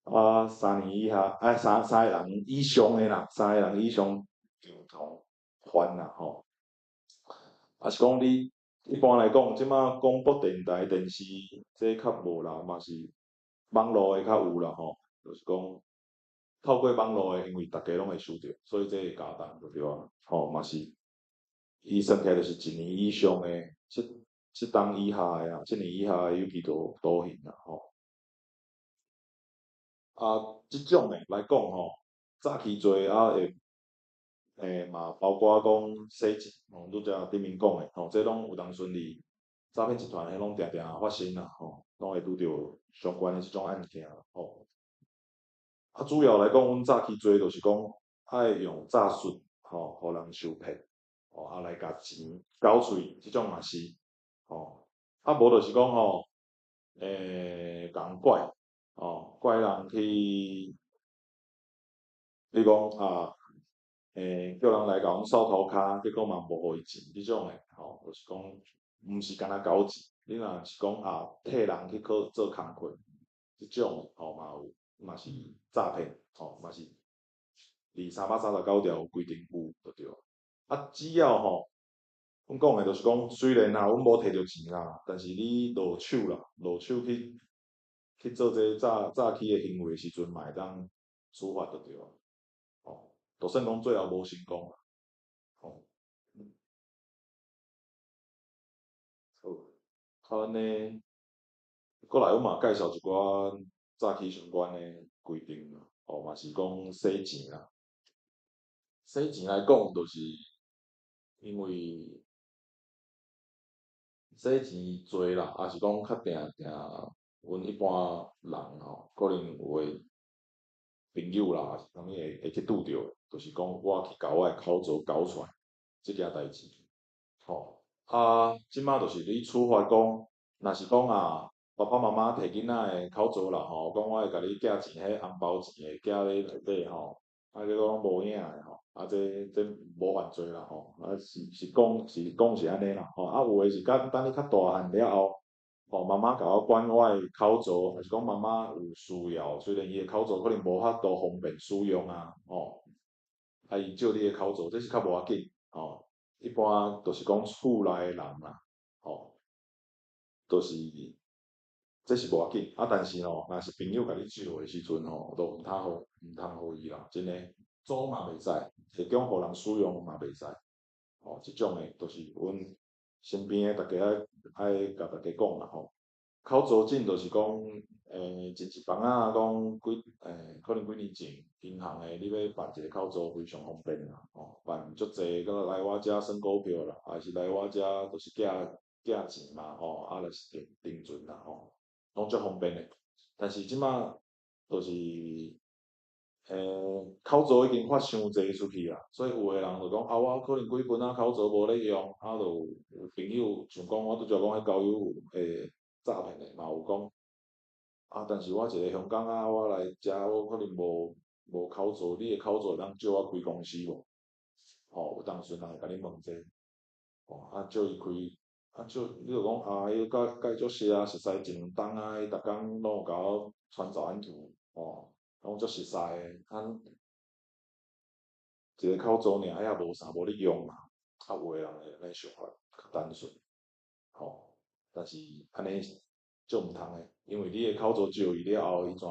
B: 啊3年以下，啊三個人以上的啦，三個人以上共同犯啦吼，啊是講你一般來講，這馬廣播電台、電視這較無啦，嘛是網路的較有啦吼，就是講透過網路的，因為逐家攏會收著，所以這會加重就對啊，吼嘛是，伊算起來就是一年以上的七七冬以下的啊，7年以下的有期徒徒刑啦吼。啊，這種的來講吼，詐欺罪啊會，嘛包括講洗錢，吼，拄才頂面講的吼，這攏有當時陣佇詐騙集團彼攏定定發生啦，吼，攏會拄著相關的這種案件吼。啊，主要來講，阮詐欺罪就是講愛用詐術，吼，予人受騙，吼，啊來共錢攪喙，這種嘛是，吼，啊無就是講吼，共人拐，吼，拐人去，比如講啊，叫人來共阮掃塗跤，結果嘛無予伊錢，這種的，吼，就是講毋是干焦攪錢，你若是講啊，替人去去做工課，這種的，吼嘛有，嘛是詐騙，吼嘛是，佇339條有規定有就對。啊，只要吼，阮講的就是講，雖然啊，阮無提著錢啦，但是你落手啦，落手去去做這詐詐欺的行為時陣，嘛會當處罰就對啊。吼，就算講最後無成功，吼。好。按呢，過來阮嘛介紹一寡詐欺相關的規定啦，吼嘛是講洗錢啦。洗錢來講，就是因為洗錢濟啦，抑是講較定定，阮一般人吼，可能有的朋友啦，抑是啥物會去拄著，就是講我去共我的口座交出來，這件代誌，吼。啊，這擺就是你處罰講，若是講啊，爸爸媽媽提囡仔的口座啦吼，講我會共你寄錢，彼紅包錢會寄咧內底吼，啊結果攏無影的吼，啊這無犯罪啦吼，啊是講是按呢啦，吼，啊有的是較等你較大漢了後，吼媽媽共我管我的口座，抑是講媽媽有需要，雖然伊的口座可能無法度方便使用啊，吼，啊伊借你的口座，這是較無要緊，吼。一般就是講厝內的人啦，吼，就是這是無要緊，啊但是吼，若是朋友共你借的時陣吼，都毋通予伊啦，真的，租嘛袂使，提供予人使用嘛袂使，吼，這種的，就是阮身邊的逐家愛共大家講啦吼。口座證就是講，前一擺仔講幾，可能幾年前，銀行的你欲辦一个口座非常方便啦，吼，辦足濟，閣來我遮算股票啦，抑是來我遮就是寄寄錢嘛，吼，啊，就是定存啦，吼，攏足方便的。但是這擺就是，口座已經發傷濟出去啦，所以有的人就講啊，我可能幾分仔口座無咧用，啊，就有朋友像講我拄才講彼交友會詐騙的嘛有講，啊，但是我一个香港仔，我來遮我可能無口座，你的口座會當借我開公司無？吼，有當時人會共你問這個，吼，啊借伊開，啊借，你就講啊，伊佮伊足熟啊，熟似一兩冬啊，伊逐工攏有共我傳早安圖，吼，攏足熟似的，啊，一个口座爾，遐無啥無咧用嘛，啊有的人會按呢想法較單純，吼。但是按呢足毋通的，因為你的口座借伊了後，伊怎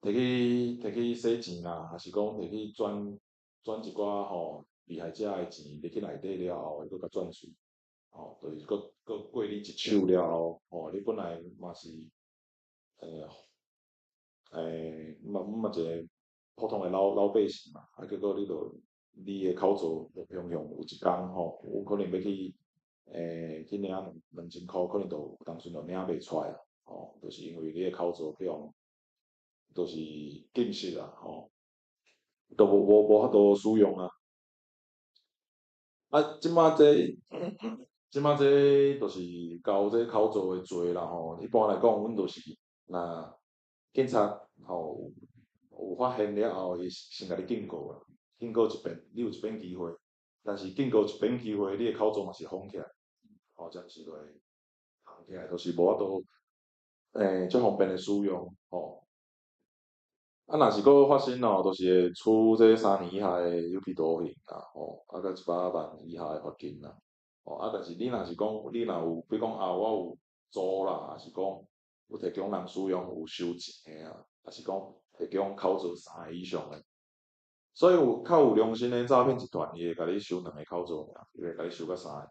B: 摕去洗錢啦，抑是講摕去轉轉一寡吼被害者的錢入去內底了後，伊閣共轉出，吼，就是閣閣過你一手了後，吼，你本來嘛是，嘛一个普通的老百姓嘛，啊，結果你就你的口座就雄雄有一工吼，有可能欲去。去領兩千箍，可能就有當陣就領袂出來啊，吼，就是因為你的口座去予就是禁食啊，吼，都無法度使用啊。啊，這擺這就是交這口座的罪啦，吼。一般來講，阮就是若警察吼有發現了後，伊先共你警告啦，警告一遍，你有一遍機會。但是警告一遍機會，你的口座嘛是封起來，吼，暫時就會封起來，就是無法度，足方便的使用，吼。啊，若是閣發生哦，就是會處這3年以下的有期徒刑啦，吼，啊，佮100萬以下的罰金啦，吼，啊，但是你若是講，你若有，比如講啊，我有租啦，抑是講有提供人使用有收錢的啊，抑是講提供口座三个以上的。所以有較有良心的詐騙集團，伊會共你收兩个口座爾，伊袂共你收到三个。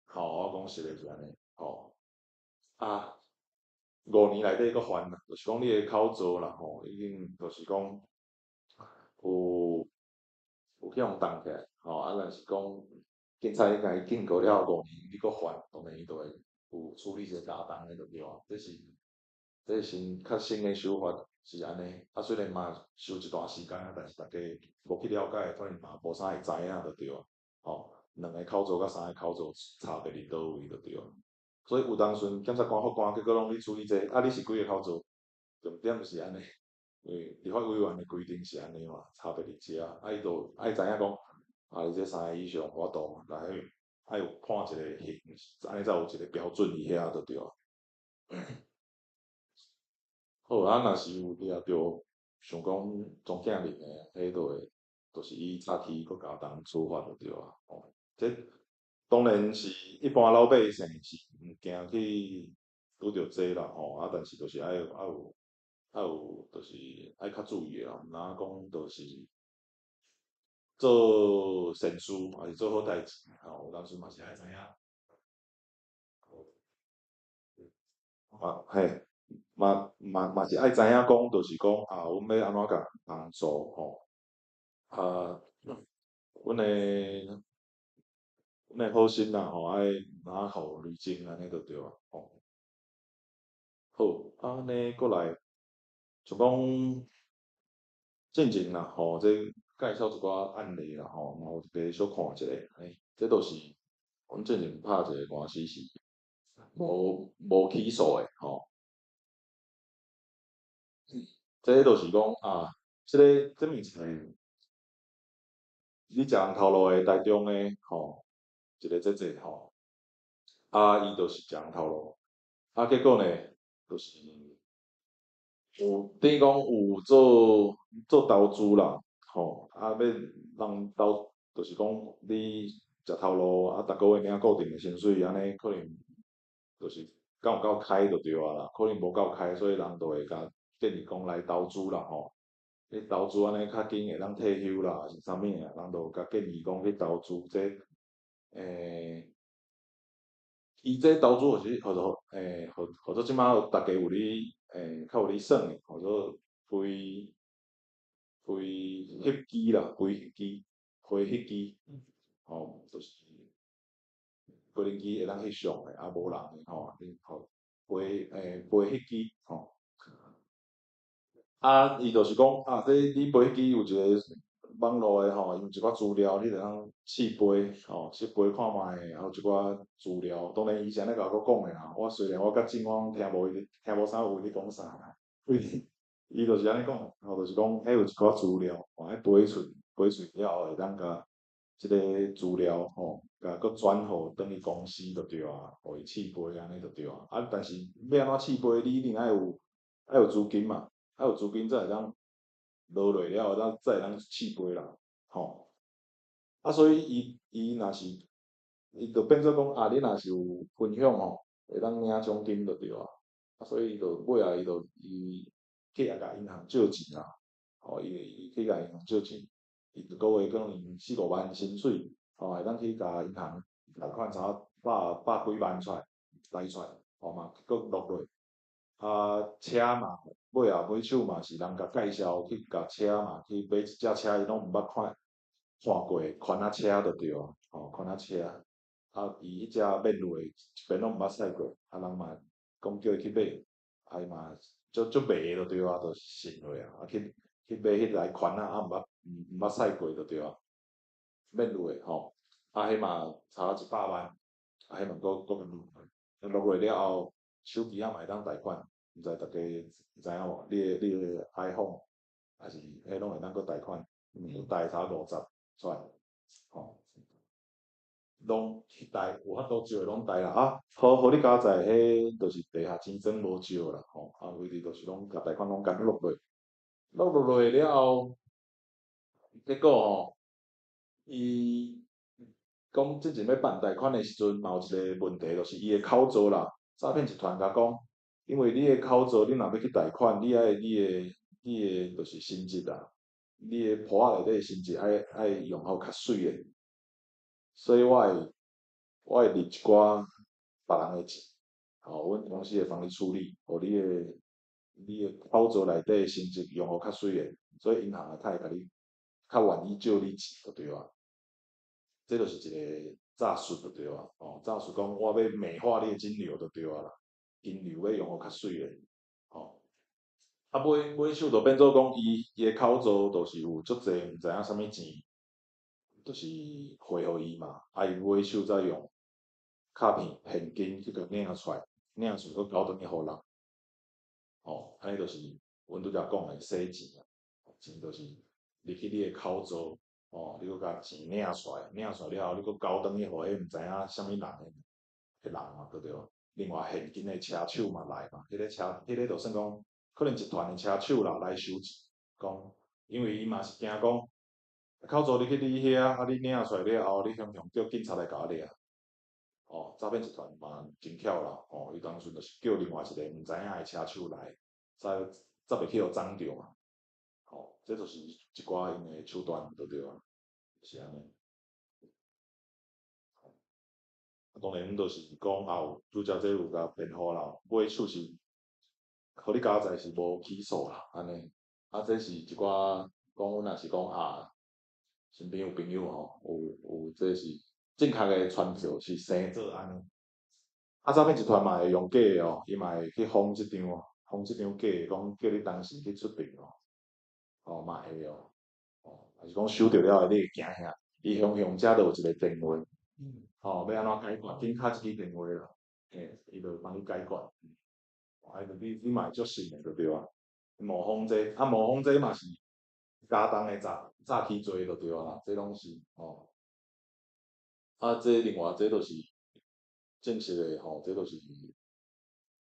B: 吼，我講實的是按呢，吼。啊，5年內底閣還啦，就是講你的口座啦，吼，已經就是講有去予凍起來，吼，啊，若是講警察已共伊警告了五年，你閣犯，當然伊就會有處理一個加重的就對啊。這是新較新的手法是按呢，啊，雖然嘛收一段時間啊，但是大家無去了解，可能嘛無啥會知影就對啊。吼，兩个口座佮三个口座差別佇佗位就對啊。所以有當陣檢察官、法官結果攏咧處理這個，啊，你是幾个口座？重點是按呢，因為立法委員的規定是按呢嘛，差別佇遮，啊，伊就愛知影講，啊，你這三个以上無法度嘛，來愛有判一个刑，按呢才有一个標準佇遐就對啊。好，啊，若是有掠著想講莊敬林的，彼就會，就是以詐欺閣加重處罰就對啊。吼，這當然是一般老百姓是毋驚去拄著這啦，吼，啊，但是就是愛有，就是愛較注意的啦，毋通講就是做善事，抑是做好代誌，吼，有當時嘛是愛知影。啊嘿，嘛嘛嘛是愛知影講，就是講啊，阮欲按怎共幫助吼，啊，阮的好心啦吼，愛哪予雷精按呢就對啊，吼。好，按呢閣來，像講進前啦吼，這介紹一寡案例啦吼，嘛有一個小看一下，欸，這都是阮進前拍一個官司是無起訴的吼。這就是講啊，這个這物一個你食人頭路的台中的吼，一個姐姐吼，啊，伊就是食人頭路，啊，結果呢，就是有等於講有做做投資啦，吼，啊，欲人投，就是講你食頭路，啊，逐个月領固定的薪水，按呢可能就是敢有夠開就對啊啦，可能無夠開，所以人就會共建議講來投資啦吼。你投資按呢較緊會當退休啦，抑是啥物啊？人就共建議講去投資這，伊這投資就是號做號號做這擺大家有咧較有咧算的，號做飛飛翕機啦，飛翕機，飛翕機，吼，就是飛行機會當翕相的，啊無人的吼，你吼飛飛翕機吼。啊，伊就是講啊，這你飛機有一個網路的吼，伊有一寡資料，你會當試飛吼，試飛看覓，啊有一寡資料。當然伊是按呢共我講的啦，我雖然我較真我攏聽無伊，聽無啥有咧講啥啦。伊就是按呢講，吼，就是講，彼有一寡資料，吼，彼飛出飛出了後會當共這個資料吼，共閣轉予轉去公司就對啊，予伊試飛按呢就對啊。啊，但是欲按怎試飛，你一定愛有愛有資金嘛。愛有資金才會當落落了後，才會當試飛啦，吼。啊，所以伊伊若是伊就變做講啊，你若是有分享吼，會當領獎金就對啊。啊，所以伊就尾仔伊就伊去共銀行借錢啦，吼，伊伊去共銀行借錢，伊一个月可能四五萬薪水，吼，會當去共銀行貸款差百百幾萬出來，貸出來，吼嘛，閣落落。啊，車嘛，尾後尾手嘛是人共介紹去共車嘛，去買一隻車，伊攏毋捌看看過，款仔車就對啊，吼，款仔車。啊，伊彼隻免落，一遍攏毋捌駛過，啊，人嘛講叫伊去買，啊，伊嘛足足迷就對啊，就信落啊，啊去去買彼台款仔，啊毋捌毋捌駛過就對啊，免落吼，啊，彼嘛差100萬，啊，彼嘛閣閣落落了後。手機仔嘛會當貸款，毋知大家知影無？你的 iPhone 抑是彼攏會當閣貸款，貸差50出來，吼，攏去貸，有法度借攏貸啦啊！好好你佳哉，彼就是地下錢莊無借啦，吼，啊，為著就是攏共貸款攏共落落，落落落了後，結果吼，伊講進前欲辦貸款的時陣，嘛有一個問題，就是伊的口座啦。詐騙集團共講，因為你的口座，你若欲去貸款，你愛你的就是身質啊，你的簿仔內底的身質愛愛用予較媠的，所以我會入一寡別人的錢，吼，阮公司會幫你處理，予你的口座內底的身質用予較媠的，所以銀行會較會共你較願意借你錢就對啊。這就是一個詐術就對啊，吼，詐術講我欲美化你的金流就對啊啦，金流欲用予較媠的，吼。啊，尾尾手就變做講，伊伊的口座就是有足濟毋知影啥物錢，就是匯予伊嘛，啊，伊尾手再用卡片現金去共領出來，領出來閣交轉去予人，吼，按呢就是阮拄才講的洗錢啊，錢就是入去你的口座。吼，你閣共錢領出來，領出來了後，你閣交轉去予彼毋知影啥物人的的人嘛，對著？另外現金的車手嘛來嘛，彼个車，彼个就算講可能一團的車手啦來收錢，講因為伊嘛是驚講，口座入去你遐，啊你領出來了後，你雄雄叫警察來共我掠？吼，詐騙集團嘛真巧啦，吼，伊當陣就是叫另外一個毋知影的車手來，才才袂去予摠著嘛。吼，這就是一寡𪜶的手段，就對啊，是按呢。當然，阮就是講也有拄才這有共辯護啦，買手是，予你交代是無起訴啦，按呢。啊，這是一寡講阮若是講啊，身邊有朋友吼，有這是正確的傳票是生做按呢。啊，詐騙集團嘛會用假的哦，伊嘛會去封這張哦，封這張假的，講叫你當時去出庭哦，哦嘛會哦，哦，還是講收著了後，你會驚嚇，伊雄雄遮就有一個電話，吼，欲按怎解決，緊敲一支電話啦，嘿，伊就幫你解決。啊，就你嘛會足信的就對啊。冒仿這，啊冒仿這嘛是加重的詐欺罪就對啊啦，這攏是吼。啊，這另外這就是正式的吼，這就是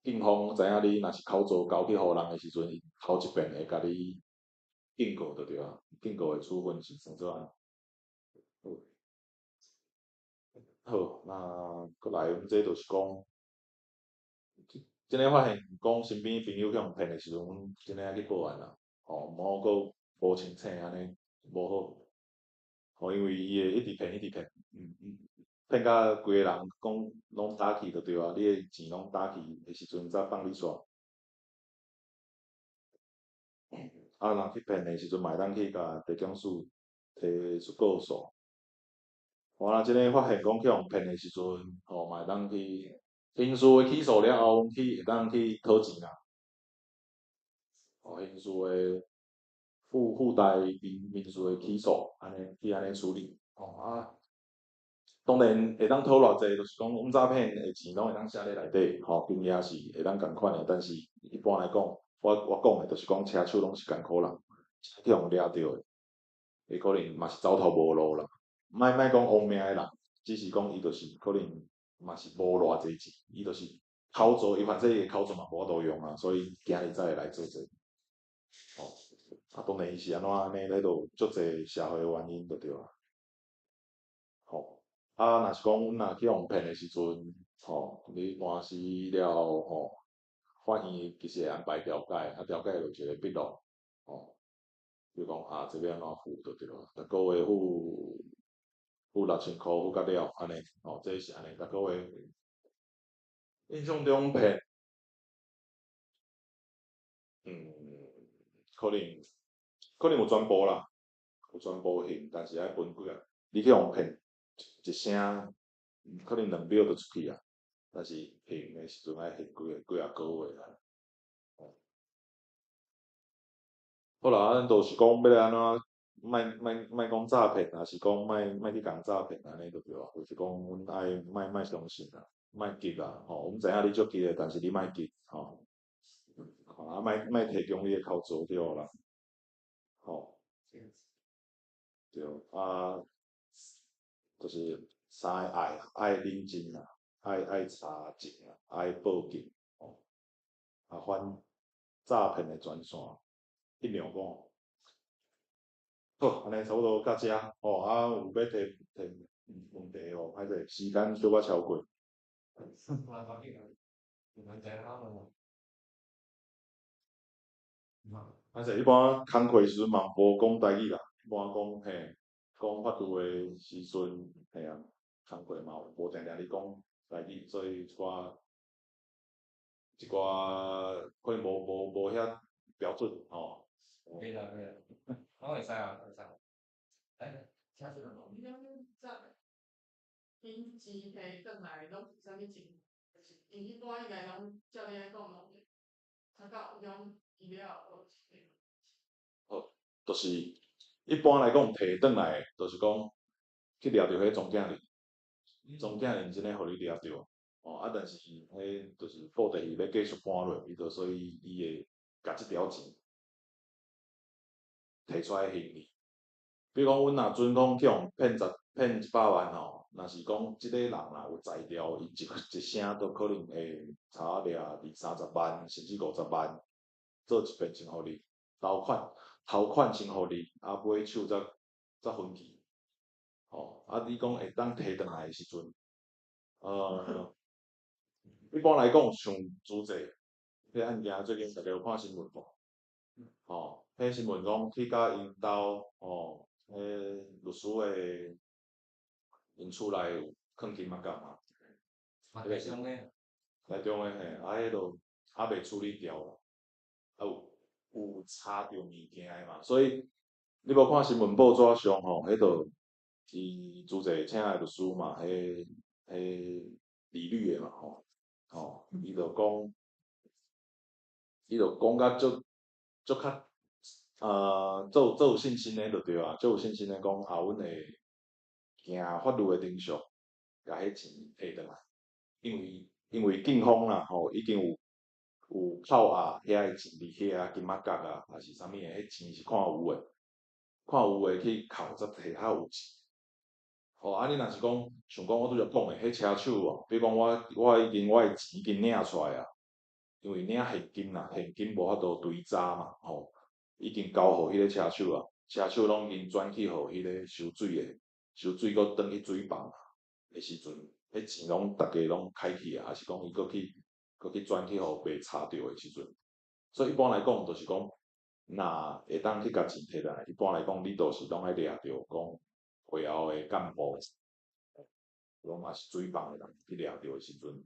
B: 警方知影你若是口座交去予人的時陣，伊頭一遍會共你警告就對啊，警告的處分是算做按呢。好，好，那閣來，阮這就是講，真的發現講身邊朋友去予騙的時陣，阮真的愛去報案啦，吼，毋好閣無清醒按呢，無好。吼，因為伊會一直騙，一直騙，騙甲規個人講攏打去就對啊，你的錢攏打去的時陣才放你煞。啊，若去騙的時陣，嘛會當去共地檢署提出告訴。我若真的發現講去予騙的時陣，吼，嘛會當去刑事的起訴了後，去會當去討錢啦。哦，刑事的附帶民事的起訴，按呢去按呢處理。吼啊，當然會當討偌濟，就是講阮詐騙的錢攏會當寫咧內底，吼，金額是會當仝款的，但是一般來講，我講的就是講車手攏是艱苦人，去予掠著的，伊可能嘛是走投無路啦。莫莫講亡命的人，只是講伊就是可能嘛是無偌濟錢，伊就是口座，伊反正伊的口座嘛無法度用啊，所以今日才會來做這個。吼，啊，當然伊是按怎按呢，彼就足濟社會原因就對啊。吼，啊，若是講阮若去予騙的時陣，吼，你官司了後，吼，法院其實會安排調解，啊，調解就一個筆錄，吼，比如講啊，這欲按怎付就對啊，逐個月付6000箍付甲了，按呢，吼，這是按呢，逐個月。印象中騙，可能有全部啦，有全部還，但是愛分幾啊，你去予騙一聲，可能2秒就出去啊，但是還的時陣愛還幾啊個月啦。好啦，咱就是講欲按怎，莫莫莫講詐騙，抑是講莫莫去共詐騙按呢就對啊。就是講，阮愛莫莫相信啦，莫急啦，吼。阮知影你足急的，但是你莫急，吼。啊，莫莫提供你的口座對啦，吼。對，啊，就是三個愛啦，愛冷靜啦，愛查證啦，愛報警，吼。啊，反詐騙的專線125。好，按呢差不多到遮，吼，啊，有欲提提問題無？歹勢，時間小可超過。歹勢，一般工課時陣嘛無講台語啦，一般講嘿，講法律的時陣，嘿啊，工課嘛無定定咧講台語，所以一寡可能無遐標準，吼。
A: 可以啦，可以啦，攏會使啊，會使。來，請說。
C: 你講詐𪜶錢提轉來攏是啥物情？就是𪜶一般應該攏照你按呢講，攏查到有種伊了後，
B: 好，就是一般來講提轉來，就是講去掠著彼莊囝兒，莊囝兒真的予你掠著，哦啊，但是彼就是布袋戲欲繼續搬落，伊就所以伊會共這條錢提出來還你。比如講，阮若準講去予騙騙100萬吼，若是講這個人若有才調，伊一聲都可能會差掠二三十萬，甚至50萬，做一遍先予你，頭款先予你，啊尾手才分期。吼，啊你講會當提轉來的時陣，一般來講，像主債，彼案件最近大家有看新聞無？吼，彼新聞講去共𪜶兜，吼，彼律師的𪜶厝內有囥金仔角嘛？
A: 嘛台中的。
B: 台中的嘿，啊，彼都猶未處理掉啦，啊有查著物件的嘛，所以你無看新聞報紙上吼，彼度伊主席請的律師嘛，彼李律的嘛吼，吼，伊就講甲足足較，做有信心的就對啊，足有信心的講啊，阮會行法律的程序，共彼錢提轉來，因為警方啦吼，已經有扣押遐个錢佇遐金仔角啊，抑是啥物的，彼錢是看有的，看有的去扣才提較有錢。吼，啊，你若是講像講我拄才講的，彼車手哦，比如講我已經我的錢已經領出來啊，因為領現金啦，現金無法度追查嘛，吼，已經交予彼個車手啊，車手攏已經轉去予彼個收水的，收水閣轉去水房的時陣，彼錢攏逐家攏開去啊，抑是講伊閣去轉去予被查著的時陣，所以一般來講，就是講，若會當去共錢提來，一般來講，你都是攏愛掠著講背後的幹部，攏嘛是水房的人去掠著的時陣，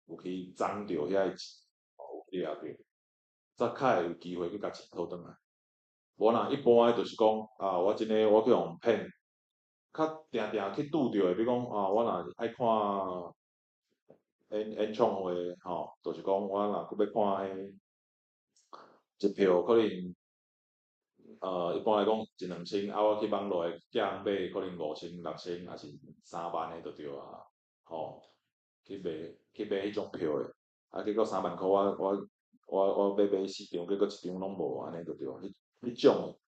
B: 有去贓著遐个錢，有去掠著，才較會有機會去共錢討轉來。無若一般的就是講，啊，我這个我去予騙，較定定去拄著的，比如講啊，我若愛看演唱會吼，就是講我若閣欲看彼一票可能，一般來講一兩千，啊，我去網路的叫人買可能5,000、6,000，抑是3萬的就對啊，吼，去買彼種票的，啊，結果3萬箍我欲買四張，結果一張攏無，按呢就對，彼種的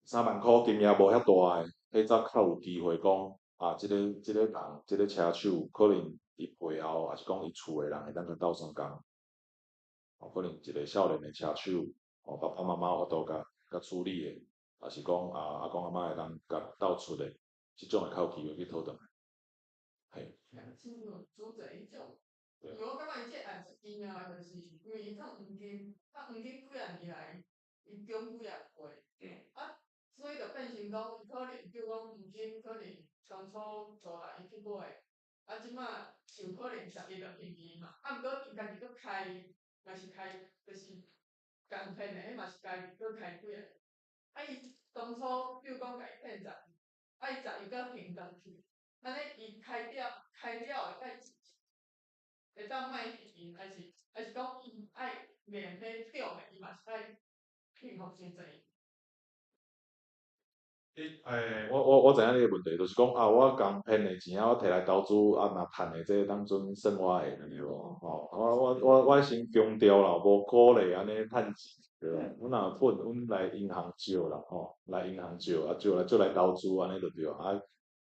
B: 3萬箍金額無遐大的，彼才較有機會講，啊，這個人，這個車手可能伊背後，抑是講伊厝的人會當共鬥相共，哦，可能一個少年的車手，哦，爸爸媽媽有法度共處理的，抑是講啊，阿公阿嬤會當共鬥出的，這種會較有機會去討轉來，嘿。
C: 親像主席彼種，因為我感覺伊這案子驚的，就是因為伊趁黃金，趁黃金幾仔年來，伊供幾仔倍，啊，所以就變成講，可能比如講黃金可能當初出來伊去買，啊，這馬有可能11就便宜嘛，啊，毋過伊家己閣開，嘛是開，就是共騙的，彼嘛是家己閣開幾仔，啊，伊當初比如講共伊騙十，啊，伊十伊閣還轉去，按呢伊開了開了會使會當莫還伊，還是講伊愛連彼中的，伊嘛是愛聘予真濟。
B: 欸，我知影你的問題，就是講啊，我共騙的錢啊，我提來投資啊，若趁的這當陣算我的，對無？吼，我先強調啦，無鼓勵按呢趁錢，對吧？阮若本，阮來銀行借啦，吼，來銀行借，啊借來借來投資按呢就對啊。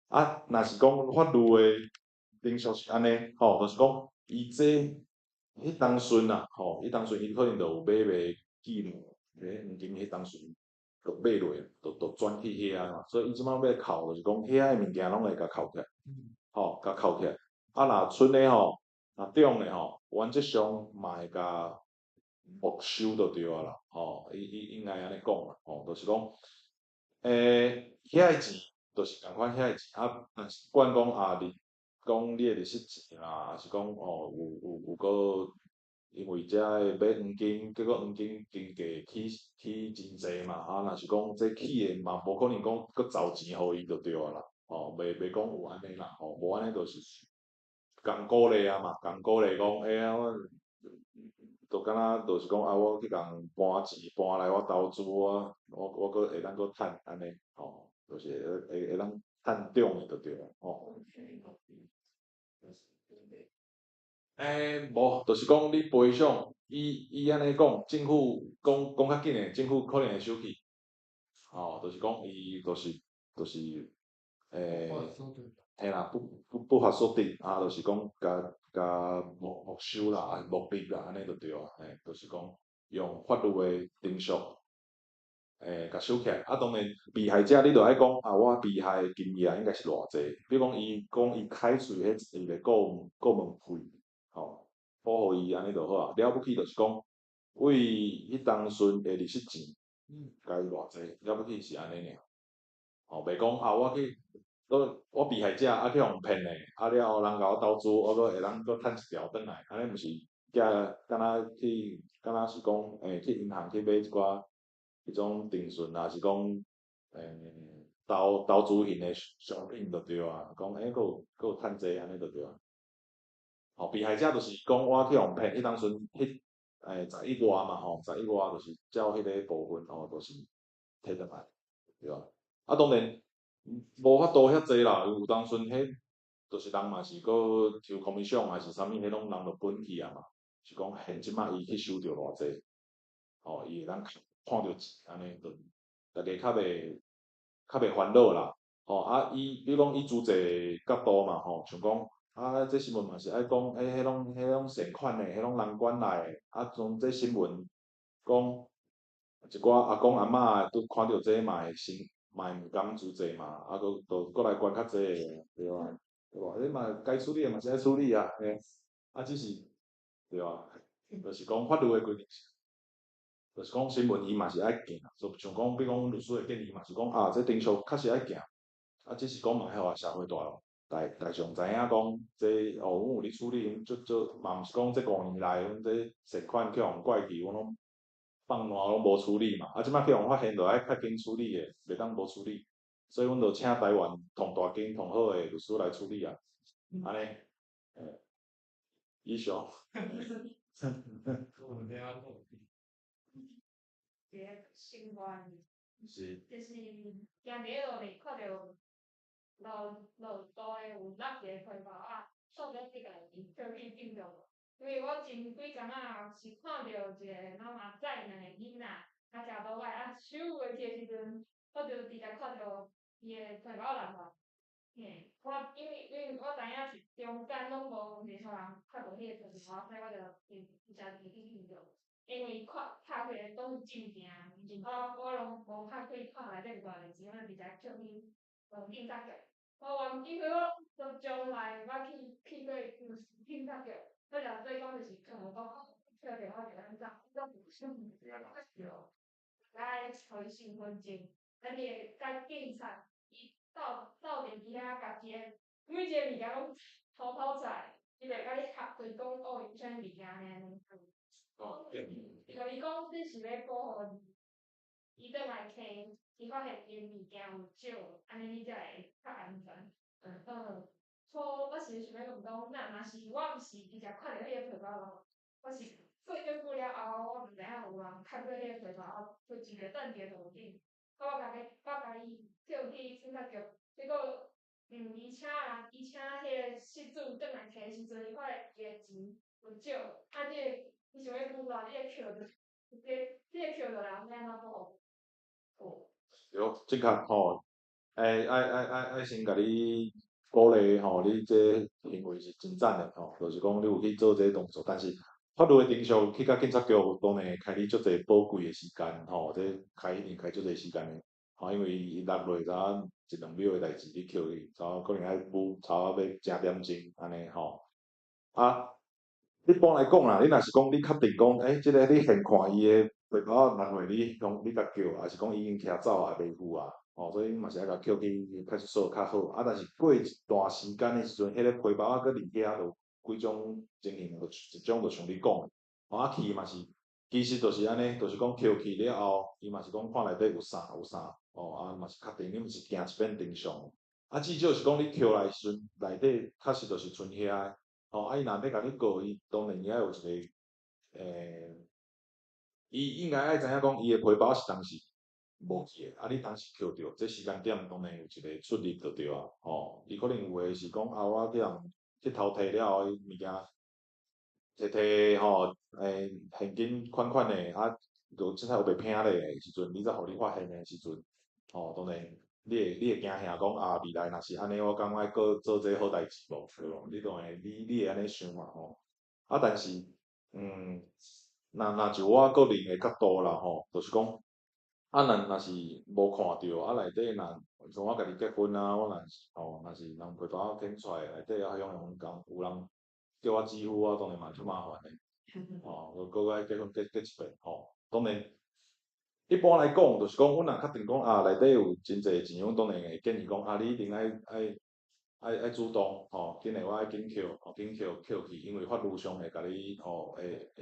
B: 啊，若是講法律的程序是按呢，吼，就是講伊這彼當陣啊，吼，彼當陣伊可能就有買賣記錄，彼黃金彼當陣。就買落，就轉去遐嘛，所以伊這擺欲扣，就是講遐的物件攏會共扣起來，吼，共扣起來。啊，若賰的吼，若中的吼，原則上嘛會共沒收就對啊啦，吼，伊應該按呢講啦，吼，就是講，遐的錢就是仝款遐的錢，啊，若是管講啊，你講你的利息錢啦，抑是講吼有閣。因為遮个買黃金，結果黃金金價起真濟嘛，啊，若是講這起的嘛，無可能講閣找錢予伊就對啊啦，吼，袂講有按呢啦，吼，無按呢就是共鼓勵啊嘛，共鼓勵講，欸啊，我就敢若就是講啊，我去共搬錢搬來我投資，我閣會當閣趁按呢，吼，就是會當趁中的就對啊，吼。欸，無，就是講你賠償，伊按呢講，政府講講較緊的，政府可能會收去，吼，就是講伊就是欸，嘿啦，不法所得，啊，就是講共共沒收啦，沒入啦，按呢就對啊，嘿，就是講用法律的程序，欸，共收起來。啊，當然被害者你著愛講啊，我被害的金額應該是偌濟，比如講伊講伊開喙彼一個顧問費。吼，補予伊按呢就好啊。了不起就是講，為彼當陣的利息錢，共伊偌濟，了不起是按呢爾。吼，袂講啊，我去閣我被害者啊去予騙的，啊了後人共我投資，我閣會當閣趁一條轉來，按呢毋是寄敢若去，敢若是講去銀行去買一寡彼種定存，抑是講投資型的商品就對啊，講閣有趁濟按呢就對啊。吼，被害者就是講我去予騙，彼當陣彼11月嘛吼，十一月就是照彼个部分吼，就是提轉來，對吧？啊，當然無法度遐濟啦，有當陣彼，就是人嘛是閣抽 commission 還是啥物，彼攏人就分去啊嘛。是講現這擺伊去收著偌濟，吼，伊會當看著錢按呢，就逐家較袂煩惱啦。吼啊，伊比如講以資濟角度嘛吼，像講啊，這新聞嘛是愛講，彼攏善款的，彼攏人管來的。啊，從這新聞講一寡阿公阿嬤拄看著這嘛會心嘛會毋甘資濟嘛，啊，閣就閣來管較濟的，對吧？對吧？你嘛該處理的嘛是愛處理啊，嘿，啊，只是對吧？就是講法律的規定，就是講新聞伊嘛是愛行，就像講，比如講律師的建議嘛是講啊，這程序確實愛行，啊，只是講嘛愛予社會大大大眾知影講，這哦，阮有咧處理，足足嘛毋是講這5年來，阮這善款去予怪去，阮攏放爛攏無處理嘛，啊，這擺去予發現，就愛較緊處理的，袂當無處理，所以阮就請台灣同大間同好的律師來處理啊，按呢，以上。
D: 一个生活，就是行佇咧路里看著路路途的有落一个皮包仔，到底你共伊叫去警局無？因為我前幾工仔是看著一個媽媽載兩個囡仔，啊騎倒來啊手過去的時陣，我就直接看著伊的皮包落來。嘿，我因為我知影是中間攏無任何人較無彼個皮包，所以我就直接入去警局。因為看拍開攏是證件，我攏無拍開看內底有偌濟錢，我就直接叫去問警察局。我原因為我從從來毋捌去過警察局，我就做講就是可能講敲電話給咱走，來予伊身份證，啊你會共警察伊鬥鬥佇遐共一個每一個物件攏偷偷載，伊會共你核對講哦有啥物件按呢。就伊講你是欲保護伊轉來提，伊發現伊物件有少，按呢你才會較安全。所以我是想欲問講，若是我毋是直接看著彼个皮包咯，我是過足久了後，我毋知影有人較過彼个皮包，就一个等著就有緊。啊，我共伊叫去警察局，結果，伊請彼个失主轉來提的時陣，伊發現伊的錢有少，啊，你會伊想欲估啦，你會扣著，你會扣著人欲按怎保護？
B: 對，正確吼，愛先共你鼓勵吼，你這行為是真讚的吼，就是講你有去做這個動作，但是法律的程序去到警察局，當然會開你足濟寶貴的時間吼，這開一定開足濟時間的，吼，因為伊落落才一兩秒的代誌，你扣去，差可能愛補差欲成點鐘按呢吼，啊。一般來講啦，你若是講你確定講，這个你現看伊的皮包落落，你講你共叫，抑是講伊已經騎走啊，袂赴啊，吼，所以你嘛是愛共扣去派出所較好。啊，但是過一段時間的時陣，彼个皮包仔閣佇遐，就幾種情形，就一種就像你講的，吼啊去嘛是，其實就是按呢，就是講扣去了後，伊嘛是講看內底有啥有啥，吼啊嘛是確定你毋是行一遍程序。啊，至少是講你扣來時陣，內底確實就是賰遐。吼，啊，伊若欲共你告，伊當然伊愛有一個，伊應該愛知影講，伊的皮包是當時無去的，啊，你當時抾著，這時間點當然有一個出入就對啊，吼，伊可能有的是講啊，我去予去偷提了後，伊物件摕摕吼，現金款款的，啊，就凊彩有被騙咧的時陣，你才予你發現的時陣，吼，當然。你會驚嚇講啊，未來若是按呢，我敢愛閣做這好代誌無？對無？你當然你會按呢想嘛吼。啊，但是，若就我個人的角度啦吼，就是講，啊，若是無看著，啊內底若像我家己結婚啊，我若是吼，若是人皮包撿出來內底啊，向向講有人叫我支付，我當然嘛足麻煩的，吼，閣愛結婚結結一遍吼，當然。一般來講，就是講，阮若確定講啊，內底有真濟錢，阮當然會建議講啊，你一定愛主動吼，緊的我愛緊扣，吼緊扣扣去，因為法律上會共你吼，會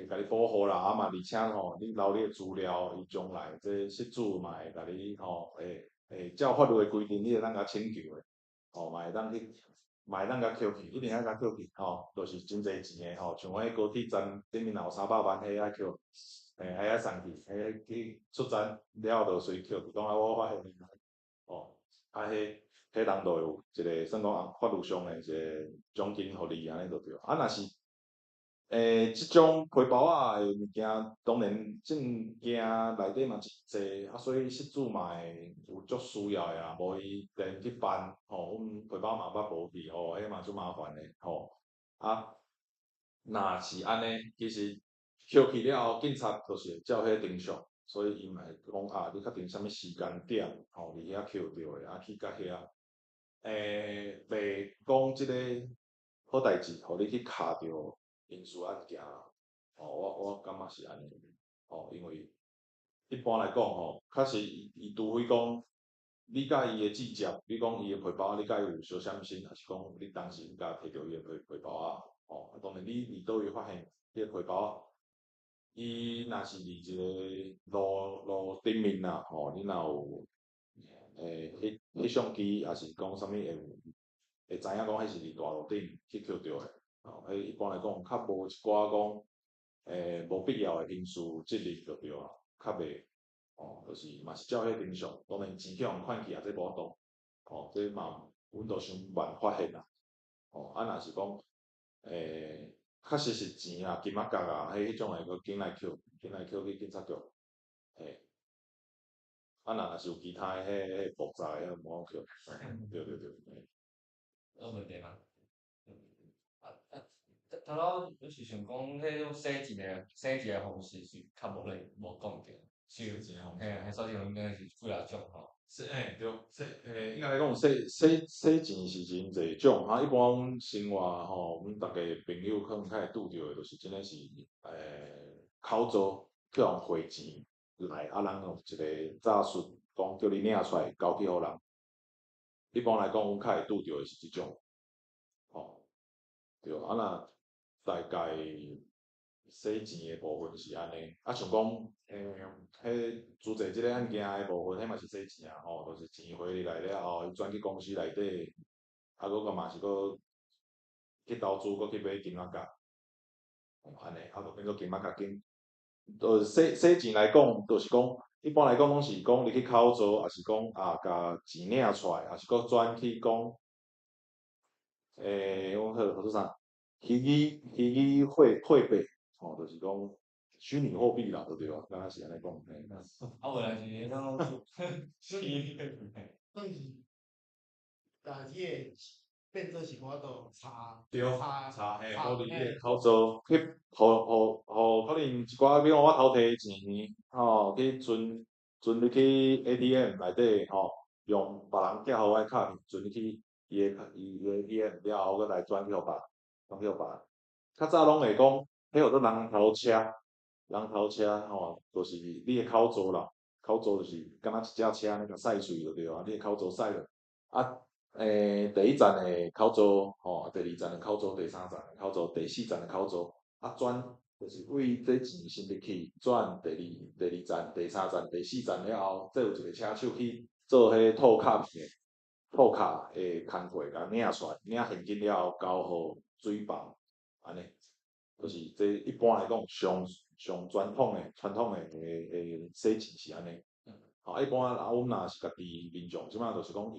B: 共你保護啦，啊嘛，而且吼，你留你的資料，伊將來這失主嘛會共你吼，會照法律的規定，你會當共請求的，吼嘛會當去，嘛會當共扣去，一定愛共扣去，吼，就是真濟錢的吼，像彼高鐵站頂面若有300萬，彼愛扣。嘿，愛送去，彼去出站了後就隨扣去，講啊我發現吼，啊彼人就會有一個算講法律上的一個獎金予你按呢就對。啊，若是這種皮包仔的物件，當然證件內底嘛真濟，啊，所以失主嘛會有足需要的啊，無伊連去辦吼，阮皮包嘛捌無去吼，彼嘛足麻煩的吼。啊，若是按呢，其實。扣去了後，警察就是會照彼個程序，所以伊嘛會講啊，你確定啥物時間點吼，佇遐扣著的，啊去到遐，袂講這個好代誌，予你去敲著刑事案件啦。吼，我感覺是按呢，吼，因為一般來講吼，確實伊除非講你佮伊的接觸，你講伊的皮包，你佮伊有相閃身，抑是講你當時共提著伊的皮包仔，吼，啊當然你佇佗位發現彼個皮包仔。伊若是佇一個路頂面啦，吼，你若有翕相機，抑是講啥物會知影講彼是佇大路頂去抾著的，吼，彼一般來講較無一寡講無必要的刑事責任就對啊，較袂，吼，就是嘛是照彼程序，當然錢去予人款去啊，這無法度，吼，這嘛阮都想辦發現啦，吼，啊若是講確實是錢啊、金仔角啊，彼種的，閣緊來扣，緊來扣去警察局，嘿。啊，若是有其他的彼步驟的，無法扣。對對對。
A: 有問題嗎？啊，頭拄你是想講彼種洗錢的方式是較無咧無講著，
B: 洗錢的方
A: 式，嘿啊，所以應該是幾若種吼。
B: 洗嘿對，洗應該來講洗錢是真濟種，啊，一般阮生活吼，阮逐家朋友可能較會拄著的，就是真的是口座去予人匯錢來，啊，人用一個詐術，講叫你領出來交去予人。一般來講，阮較會拄著的是這種，吼，對，啊若大概洗錢的部分是按呢，啊像講，彼主債這個案件的部分，彼嘛是洗錢啊，吼，就是錢匯入來了後，伊轉去公司內底，啊，閣閣嘛是閣去投資，閣去買金仔角，按呢，啊，就變做金仔角金。就洗洗錢來講，就是講一般來講攏是講你去口座，抑是講啊，共錢領出來，抑是閣轉去講，阮號叫做啥？虛擬貨幣，吼，就是講虛擬貨幣啦，就對啊，敢若是按呢講。
A: 啊，有人是迄種虛擬貨幣。
E: 算是，共這個變做是無法度查，
B: 對，
E: 查
B: 查嘿，予你的口座去，予可能一寡，比如講我偷提錢，吼，去存存入去 ATM 內底，吼，用別人寄予我的卡片存入去伊的 ATM 了後，閣來轉去予別人，轉去予別人。較早攏會講，彼號做人頭車，人頭車吼，就是你的口座啦，口座就是敢若一隻車按呢共駛出去就對啊，你的口座駛落，啊，第一站的口座吼，第二站的口座，第三站的口座，第四站的口座，啊轉就是為這錢先入去轉第二站、第三站、第四站了後，這有一個車手去做彼套卡片的，套卡的工課，共領出來，領現金了後交予水房，按呢，就是這一般來講上上傳統的洗錢是按呢。啊，一般啊，阮若是家己民眾，這擺就是講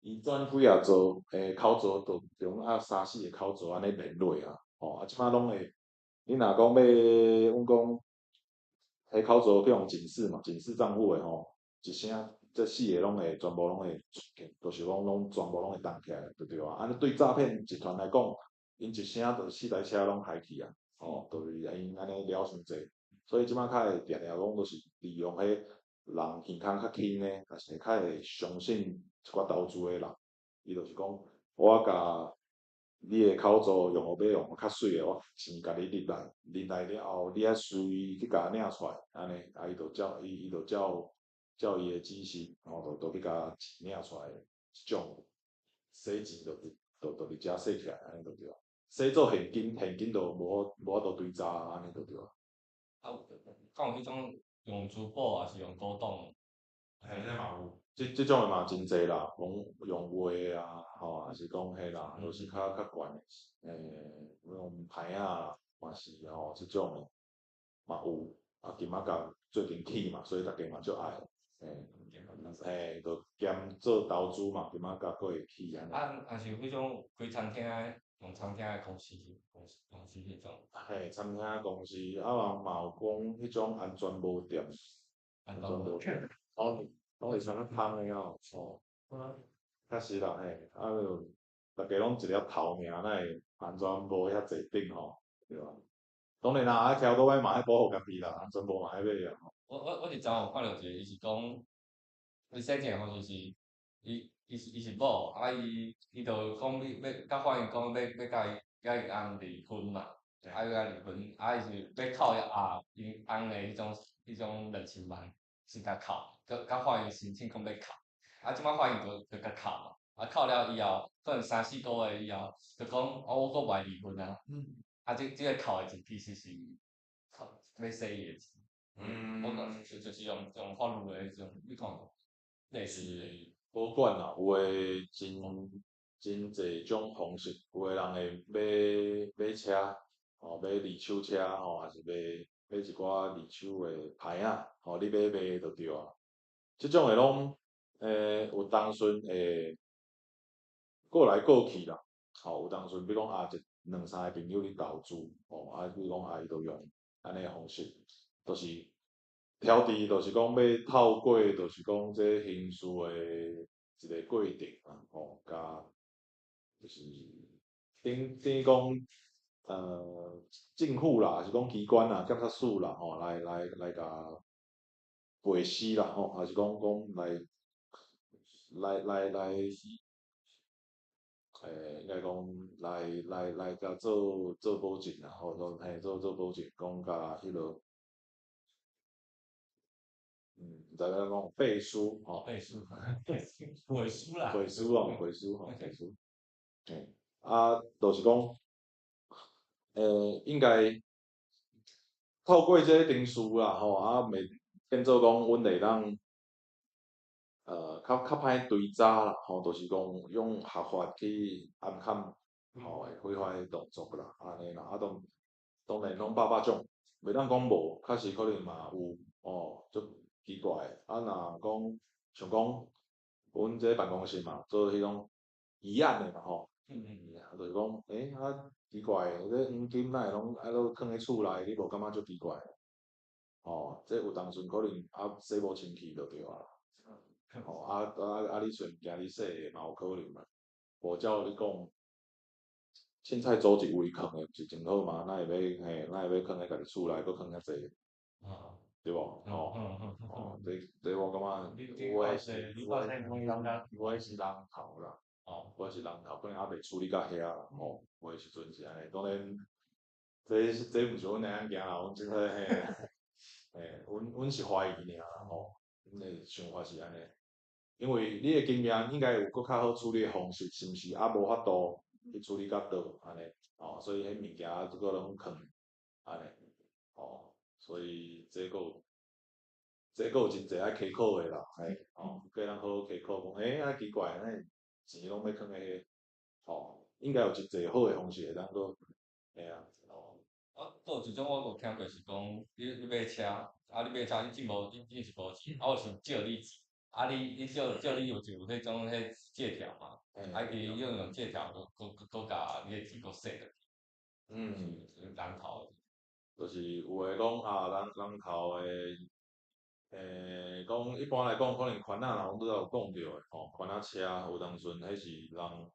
B: 伊轉幾仔座口座，就用啊三四個口座按呢連落啊，吼啊，這擺攏會，你若講欲，阮講，彼口座去予警示嘛，警示帳戶的吼，一聲這四個攏會全部攏會出去，就是講攏全部攏會動起來，就對啊。按呢對詐騙集團來講，𪜶一聲就四台車攏開去啊，吼，就是𪜶按呢了傷濟，所以這擺較會定定講，就是利用彼人耳空較輕的，抑是較會相信一寡投資的人，伊就是講，我共你的口座用予欲用較媠的，我錢共你入來，入來了後，你愛隨去共領出來，按呢，啊，伊就照伊伊就照照伊的指示，吼，就去共錢領出來，這種洗錢就佇就就佇遮洗起來，按呢就對。洗做現金，現金就無法度追查，按呢就對。
A: 啊，敢有彼種用珠寶，抑是用古董？
B: 嘿，這嘛有，這種的嘛真濟啦，講用畫的啊，吼，抑是講彼啦，都是較較懸的，用牌仔啦，嘛是吼，這種的嘛有，啊，金仔甲最近起嘛，所以逐家嘛足愛，嘿，嘿，就兼做投資嘛，金仔甲閣會起按呢。
A: 啊，若是彼種開餐廳，用餐廳的公司彼種。
B: 嘿，餐廳公司，啊人嘛有講彼種安全帽店，
A: 安全帽
B: 店，攏會穿較空的吼，吼，確實啦，嘿，啊就逐家攏一粒頭爾，哪會安全帽遐濟頂吼，對吧？當然啦，啊，騎歐多擺嘛愛保護家己啦，安全帽嘛愛買啊。
A: 我是昨有看著一個，伊是講，伊洗錢的方式是，伊是某，啊伊就講欲佮法院講欲佮伊翁離婚嘛，啊欲共離婚，啊伊是欲扣伊啊𪜶翁的彼種2000萬，先共扣，佮法院申請講欲扣，啊這擺法院就共扣嘛，啊扣了以後，可能三四個月以後，就講哦我閣無愛離婚啊，啊這個扣的錢其實是扣欲洗伊的錢。我講就是用法律的彼種，你看無？類似的。
B: 無管啦，有的真濟種方式，有的人會買車，吼，買二手車吼，抑是買一寡二手的牌仔，吼，你買賣就對啊。這種的攏有當陣會過來過去啦，吼，有當陣比如講啊，一兩三个朋友咧投資，吼，啊，比如講啊，伊就用按呢方式，就是標的，就是講欲透過，就是講這刑事的一個過程啊，吼，共就是等於講，政府啦，抑是講機關啦，檢察署啦，吼，來共背書啦，吼，抑是講來，應該講來共做保證啦，吼，嘿，做保證，講共彼落，毋知欲按怎講，背書吼，
A: 背書，背書啦，
B: 背書哦，背書吼，背書，嘿，啊，就是講，應該透過這個程序啦，吼，啊，袂變做講，阮會當，較歹追查啦，吼，就是講用合法去暗崁，吼，非法的動作啦，按呢啦，啊，當然攏百百種，袂當講無，確實可能嘛有，哦，足奇怪的，啊，若講像講，阮這辦公室嘛，做彼種疑案的嘛，吼，就是講，啊，奇怪，這黃金哪會攏愛閣囥佇厝內，你無感覺足奇怪？吼，這有當陣可能啊洗無清氣就對啊。吼，啊！你揣物件你洗的嘛有可能嘛，無照你講，凊彩租一位囥的毋是真好嗎？哪會欲嘿，哪會欲囥佇家己厝內，閣囥遐濟？對無？吼，吼，這我感覺有的是人頭啦，有的是人頭，可能猶未處理到遐啦，吼，有的時陣是按呢，當然，這毋是阮的案件啦，阮這個嘿，嘿，阮是懷疑爾啦，吼，阮的想法是按呢，因為你的經驗應該有閣較好處理的方式，是毋是？啊，無法度去處理甲倒按呢，吼，所以彼物件閣攏囥按呢，吼，所以這閣有真濟愛稽考的啦，嘿，吼，閣通好好稽考講，啊奇怪，哪會錢攏欲囥佇彼，吼，應該有真濟好的方式會當閣，嘿啊。
A: 哦，啊，閣有一種我有聽過是講，你買車，啊你買車你真無你是無錢，啊有時借你錢，啊你借你有就有彼種彼借條嘛，啊伊用借條閣共你的錢閣洗落去，人頭，
B: 就是有的講啊，人頭的，講一般來講，可能番仔啦，阮拄才有講著的吼，番仔車有當陣彼是人，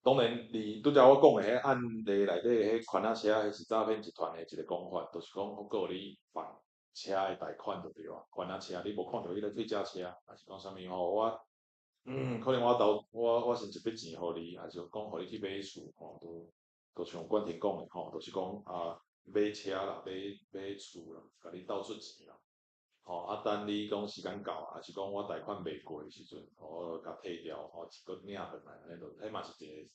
B: 當然，佇拄才我講的彼案例內底，彼番仔車彼是詐騙集團的一個講法，就是講我閣予你辦車的貸款就對啊，番仔車你無看著彼個退價車，抑是講啥物吼，我可能我投我我先一筆錢予你，抑是講予你去買厝吼，都像冠廷講的吼，就是講啊買車啦，買厝啦，共你鬥出錢啦，吼啊等你講時間到，抑是講我貸款未過的時陣，我共退掉，吼，一閣領轉來，按呢就，彼嘛是一個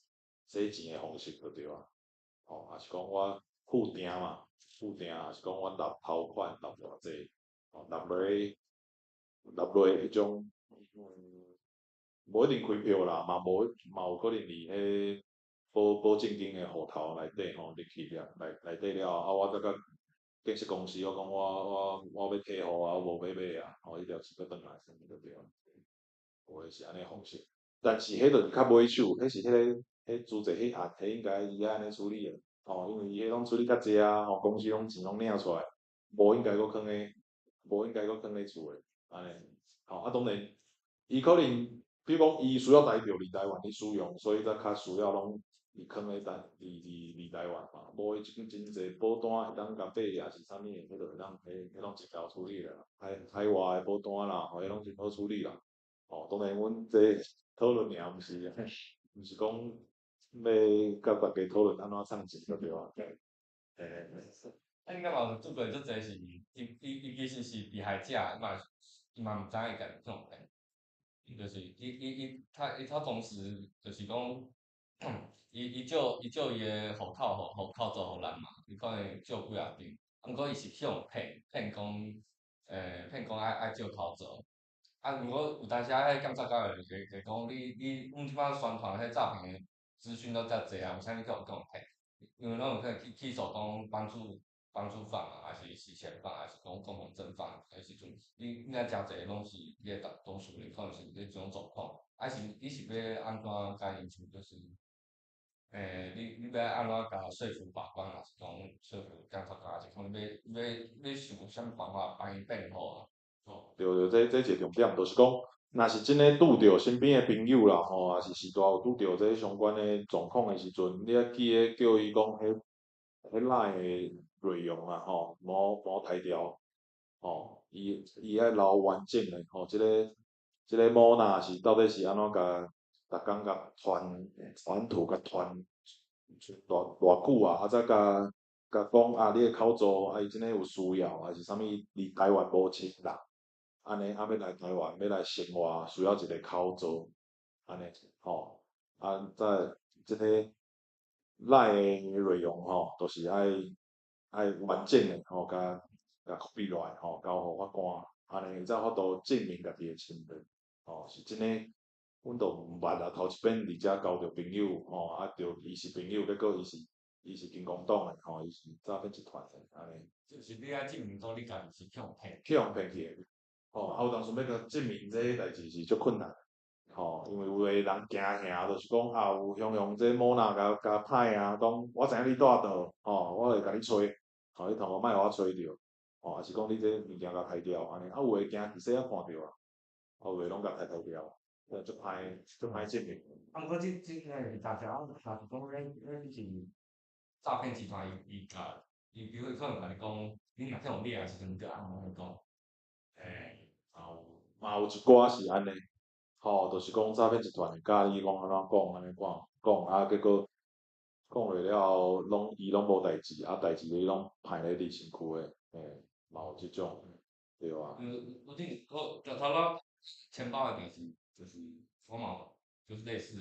B: 洗錢的方式就對啊，吼，抑是講我付定嘛，付定，抑是講我納頭款納偌濟，吼，納落彼種，無一定開票啦，嘛無嘛有可能佇彼保證金的戶頭內底吼入去了，內底了後，啊我再佮建設公司我講我欲退戶啊，我無欲買啊，吼，伊就錢閣轉來啥物就對。有的是按呢方式，但是彼就是較尾手，彼是彼个彼租借彼案，彼應該伊愛按呢處理的，吼，因為伊彼攏處理較濟啊，吼，公司攏錢攏領出來，無應該閣囥咧，無應該閣囥咧厝的，按呢，吼，啊當然，伊可能，比如講伊需要台票佇台灣咧使用，所以才較需要攏伊囥咧台佇台灣嘛，無伊這間真濟保單會當共買抑是啥物的，彼就會當彼攏真𠢕處理啦，海外的保單啦，吼，彼攏真好處理啦。吼，當然阮這討論爾，毋是講欲共大家討論按怎藏錢就對啊。嘿。
A: 啊，你敢嘛有拄過足濟是，伊其實是被害者，伊嘛毋知影伊家己去予騙，伊就是伊伊伊他伊他同時就是講，伊借伊的戶口予口座予人嘛，伊可能借幾仔張，啊毋過伊是去予騙，騙講愛借口座。啊，毋過有當時啊，彼檢察官會講你，阮這擺宣傳彼詐騙的資訊都遮濟啊，為啥物去予騙？因為攏有可能起訴講幫助犯嘛，抑是洗錢犯，抑是講共同正犯，彼時陣你若誠濟攏是你的當事人可能是這種狀況，啊是你是欲按怎共伊就是，你欲按怎共說服法官，抑是講說服檢察官，抑是講你欲想啥物辦法幫伊辯護啊？
B: 對對，這一個重點，就是講，若是真的拄著身邊的朋友啦，吼，抑是序大有拄著這相關的狀況的時陣，你愛記得叫伊講，彼 LINE 的內容啊，吼，莫刣掉，吼，伊愛留完整的，吼，這個某若是到底是按怎共逐工共傳圖共傳偌久啊，啊才共講啊，你的口座啊，伊真的有需要，還是啥物？佇台灣無親人，按呢啊欲來台灣欲來生活，需要一個口座，按呢吼，啊再這個 LINE 的內容吼，都是愛完整的吼，共 copy 落來吼，交予法官，按呢伊才有法度證明家己的身份，吼，是真的，阮都毋捌啊，頭一擺佇遮交著朋友，吼，啊，著伊是朋友，結果伊是金光黨的，吼，伊是詐騙集團的，按呢。
A: 就是你愛證明講你家己是去予騙。
B: 去予騙去的，吼，啊有當時欲共證明這个代誌是足困難，吼，因為有的人驚嚇，就是講啊有雄雄這某若共歹啊，講我知影你蹛佗，吼，我會共你揣，吼，你通好莫予我揣著，吼，抑是講你這物件共刣掉，按呢，啊有的驚佇細仔看著啊，啊有的攏共刣掉，足歹證明。
A: 啊，毋過這個大家啊，若是講咱是詐騙集團，伊比如可能共你講，你若去予掠的時陣，你就按怎講？
B: 嘿，嘛有一寡是按呢，吼，就是講詐騙集團會教你講按怎講，按呢講講，啊結果講落了後，攏伊攏無代誌，啊代誌伊攏歹咧佇身軀的，嘿，嘛有這種，對啊。
A: 嗯，我頂我頭拄錢包的代誌，就是我嘛就是類似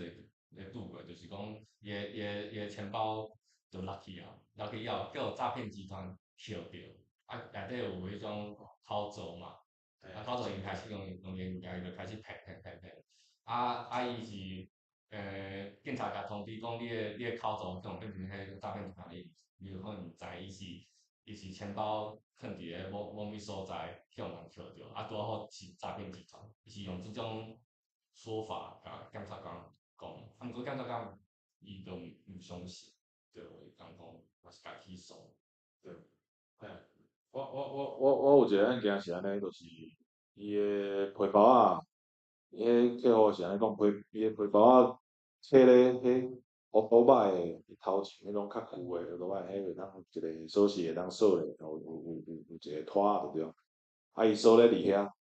A: 的拄過，就是講伊的錢包就落去啊，落去以後叫詐騙集團抾著，啊內底有彼種口座嘛，啊口座伊開始用伊物件，伊就開始騙騙騙騙，啊伊是警察共通知講你的口座去予變成彼個詐騙集團，伊有可能毋知伊是錢包囥佇咧某某物所在，去予人抾著，啊拄好是詐騙集團，伊是用這種說法共檢察官講，啊毋過檢察官伊就毋相信，對，伊講講嘛是共起訴。
B: 對，嘿，我有一個案件是按呢，就是伊的皮包仔，伊彼客戶是按呢講，伊的皮包仔揣咧彼烏托擺的頭前彼種較舊的烏托擺，彼會當一個鎖匙會當鎖咧，有一個拖仔就對。啊，伊鎖咧佇遐，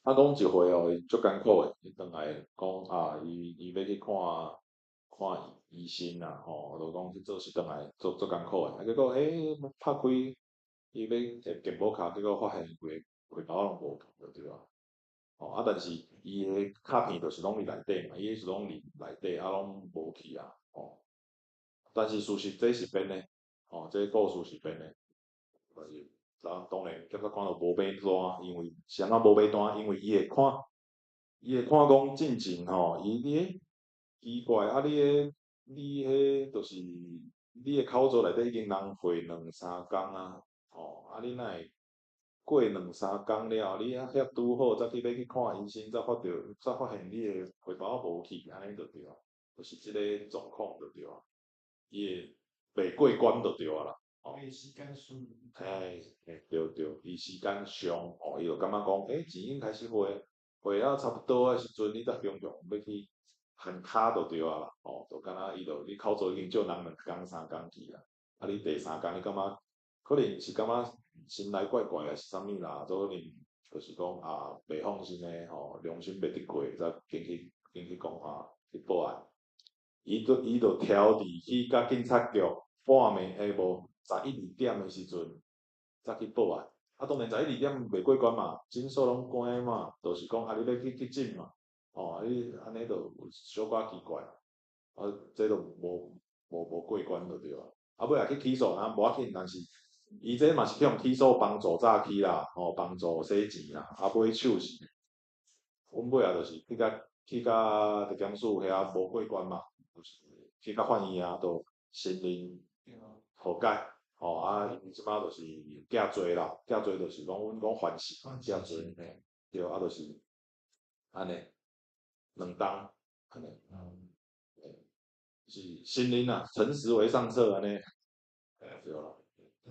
B: 啊，講一回哦，伊足艱苦的，伊轉來講啊，伊欲去看看醫生啦，吼，就講去做事轉來足足艱苦的，啊，結果拍開伊欲摕健保卡，結果發現規個血包攏無去就對啊。吼，啊，但是伊的卡片就是攏佇內底嘛，伊是攏佇內底，啊，攏無去啊，吼。但是事實這是編的，吼，這個故事是編的，但是人當然檢察官就無買單，因為是按怎無買單？因為伊會看，伊會看講進前吼，伊咧奇怪啊！你彼就是你的口座內底已經人匯兩三工啊，吼，啊你哪會過兩三工了，你啊遐拄好才去欲去看醫生，才發著，才發現你的荷包無去，按呢就對啊，就是這個狀況就對啊，伊會袂過關就對啊啦，吼。
E: 時間順。
B: 嘿，對對，伊時間上，吼，伊就感覺講，錢已經開始匯，匯啊差不多的時陣，你才雄雄欲去還卡就對啊啦，吼，就敢若伊就你口座已經借人兩工三工去啊，啊你第三工你感覺可能是感覺心內怪怪的是啥物啦，都可能就是講啊袂放心的吼，良心袂得過，才緊去緊去講啊去報案。伊就挑佇去佮警察局半暝無十一二點的時陣，才去報案。啊，當然十一二點袂過關嘛，診所攏關嘛，就是講啊，你欲去急診嘛，吼，啊你按呢就有小可奇怪，啊，這就無過關就對啊。啊，尾仔去起訴啊，無要緊，但是伊這嘛是去予起訴幫助詐欺啦，吼，幫助洗錢啦，啊，尾手是，阮尾仔就是去共地檢署遐無過關嘛，就是去共法院啊，就承認和解，吼，啊，伊這擺就是假罪啦，假罪就是講阮講犯事，假罪，嘿，對，啊，就是按呢，2冬，按呢，是承認啦，誠實為上策按呢，對啦。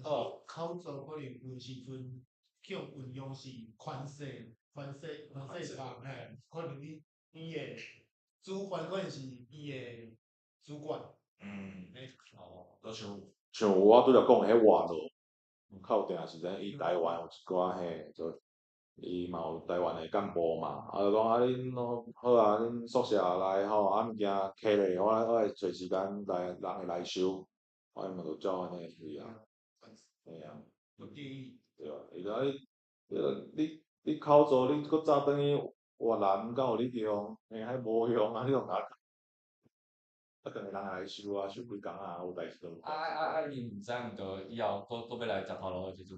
E: 哦，口座可能有時陣叫運用是寬恕、寬恕、寬恕法，嘿，可能你的主管可能是伊的主管。
B: 哦，就像我拄才講的彼活路，較有定時陣，伊台灣有一寡嘿，就伊嘛有台灣的幹部嘛，啊就講啊恁攏好啊，恁宿舍內吼，啊物件揢咧，我會揣時間來人會來收，啊伊嘛就照按呢去啊。嘿啊。
E: 不介意。
B: 對啊，伊講你口座你閣走轉去越南，敢有你用？嘿，彼無用啊！你用哪？啊，當個人來收啊，收幾工啊，有代誌就。
A: 啊啊啊！伊毋知毋著以後閣欲來食頭路的時陣，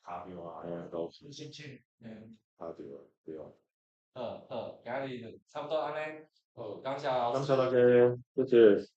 B: 卡著啊，嘿啊，都
E: 申請。
B: 卡著啊，對啊。
A: 好好，今日就差不多按呢，好，感謝老師。
B: 感謝大家，謝謝。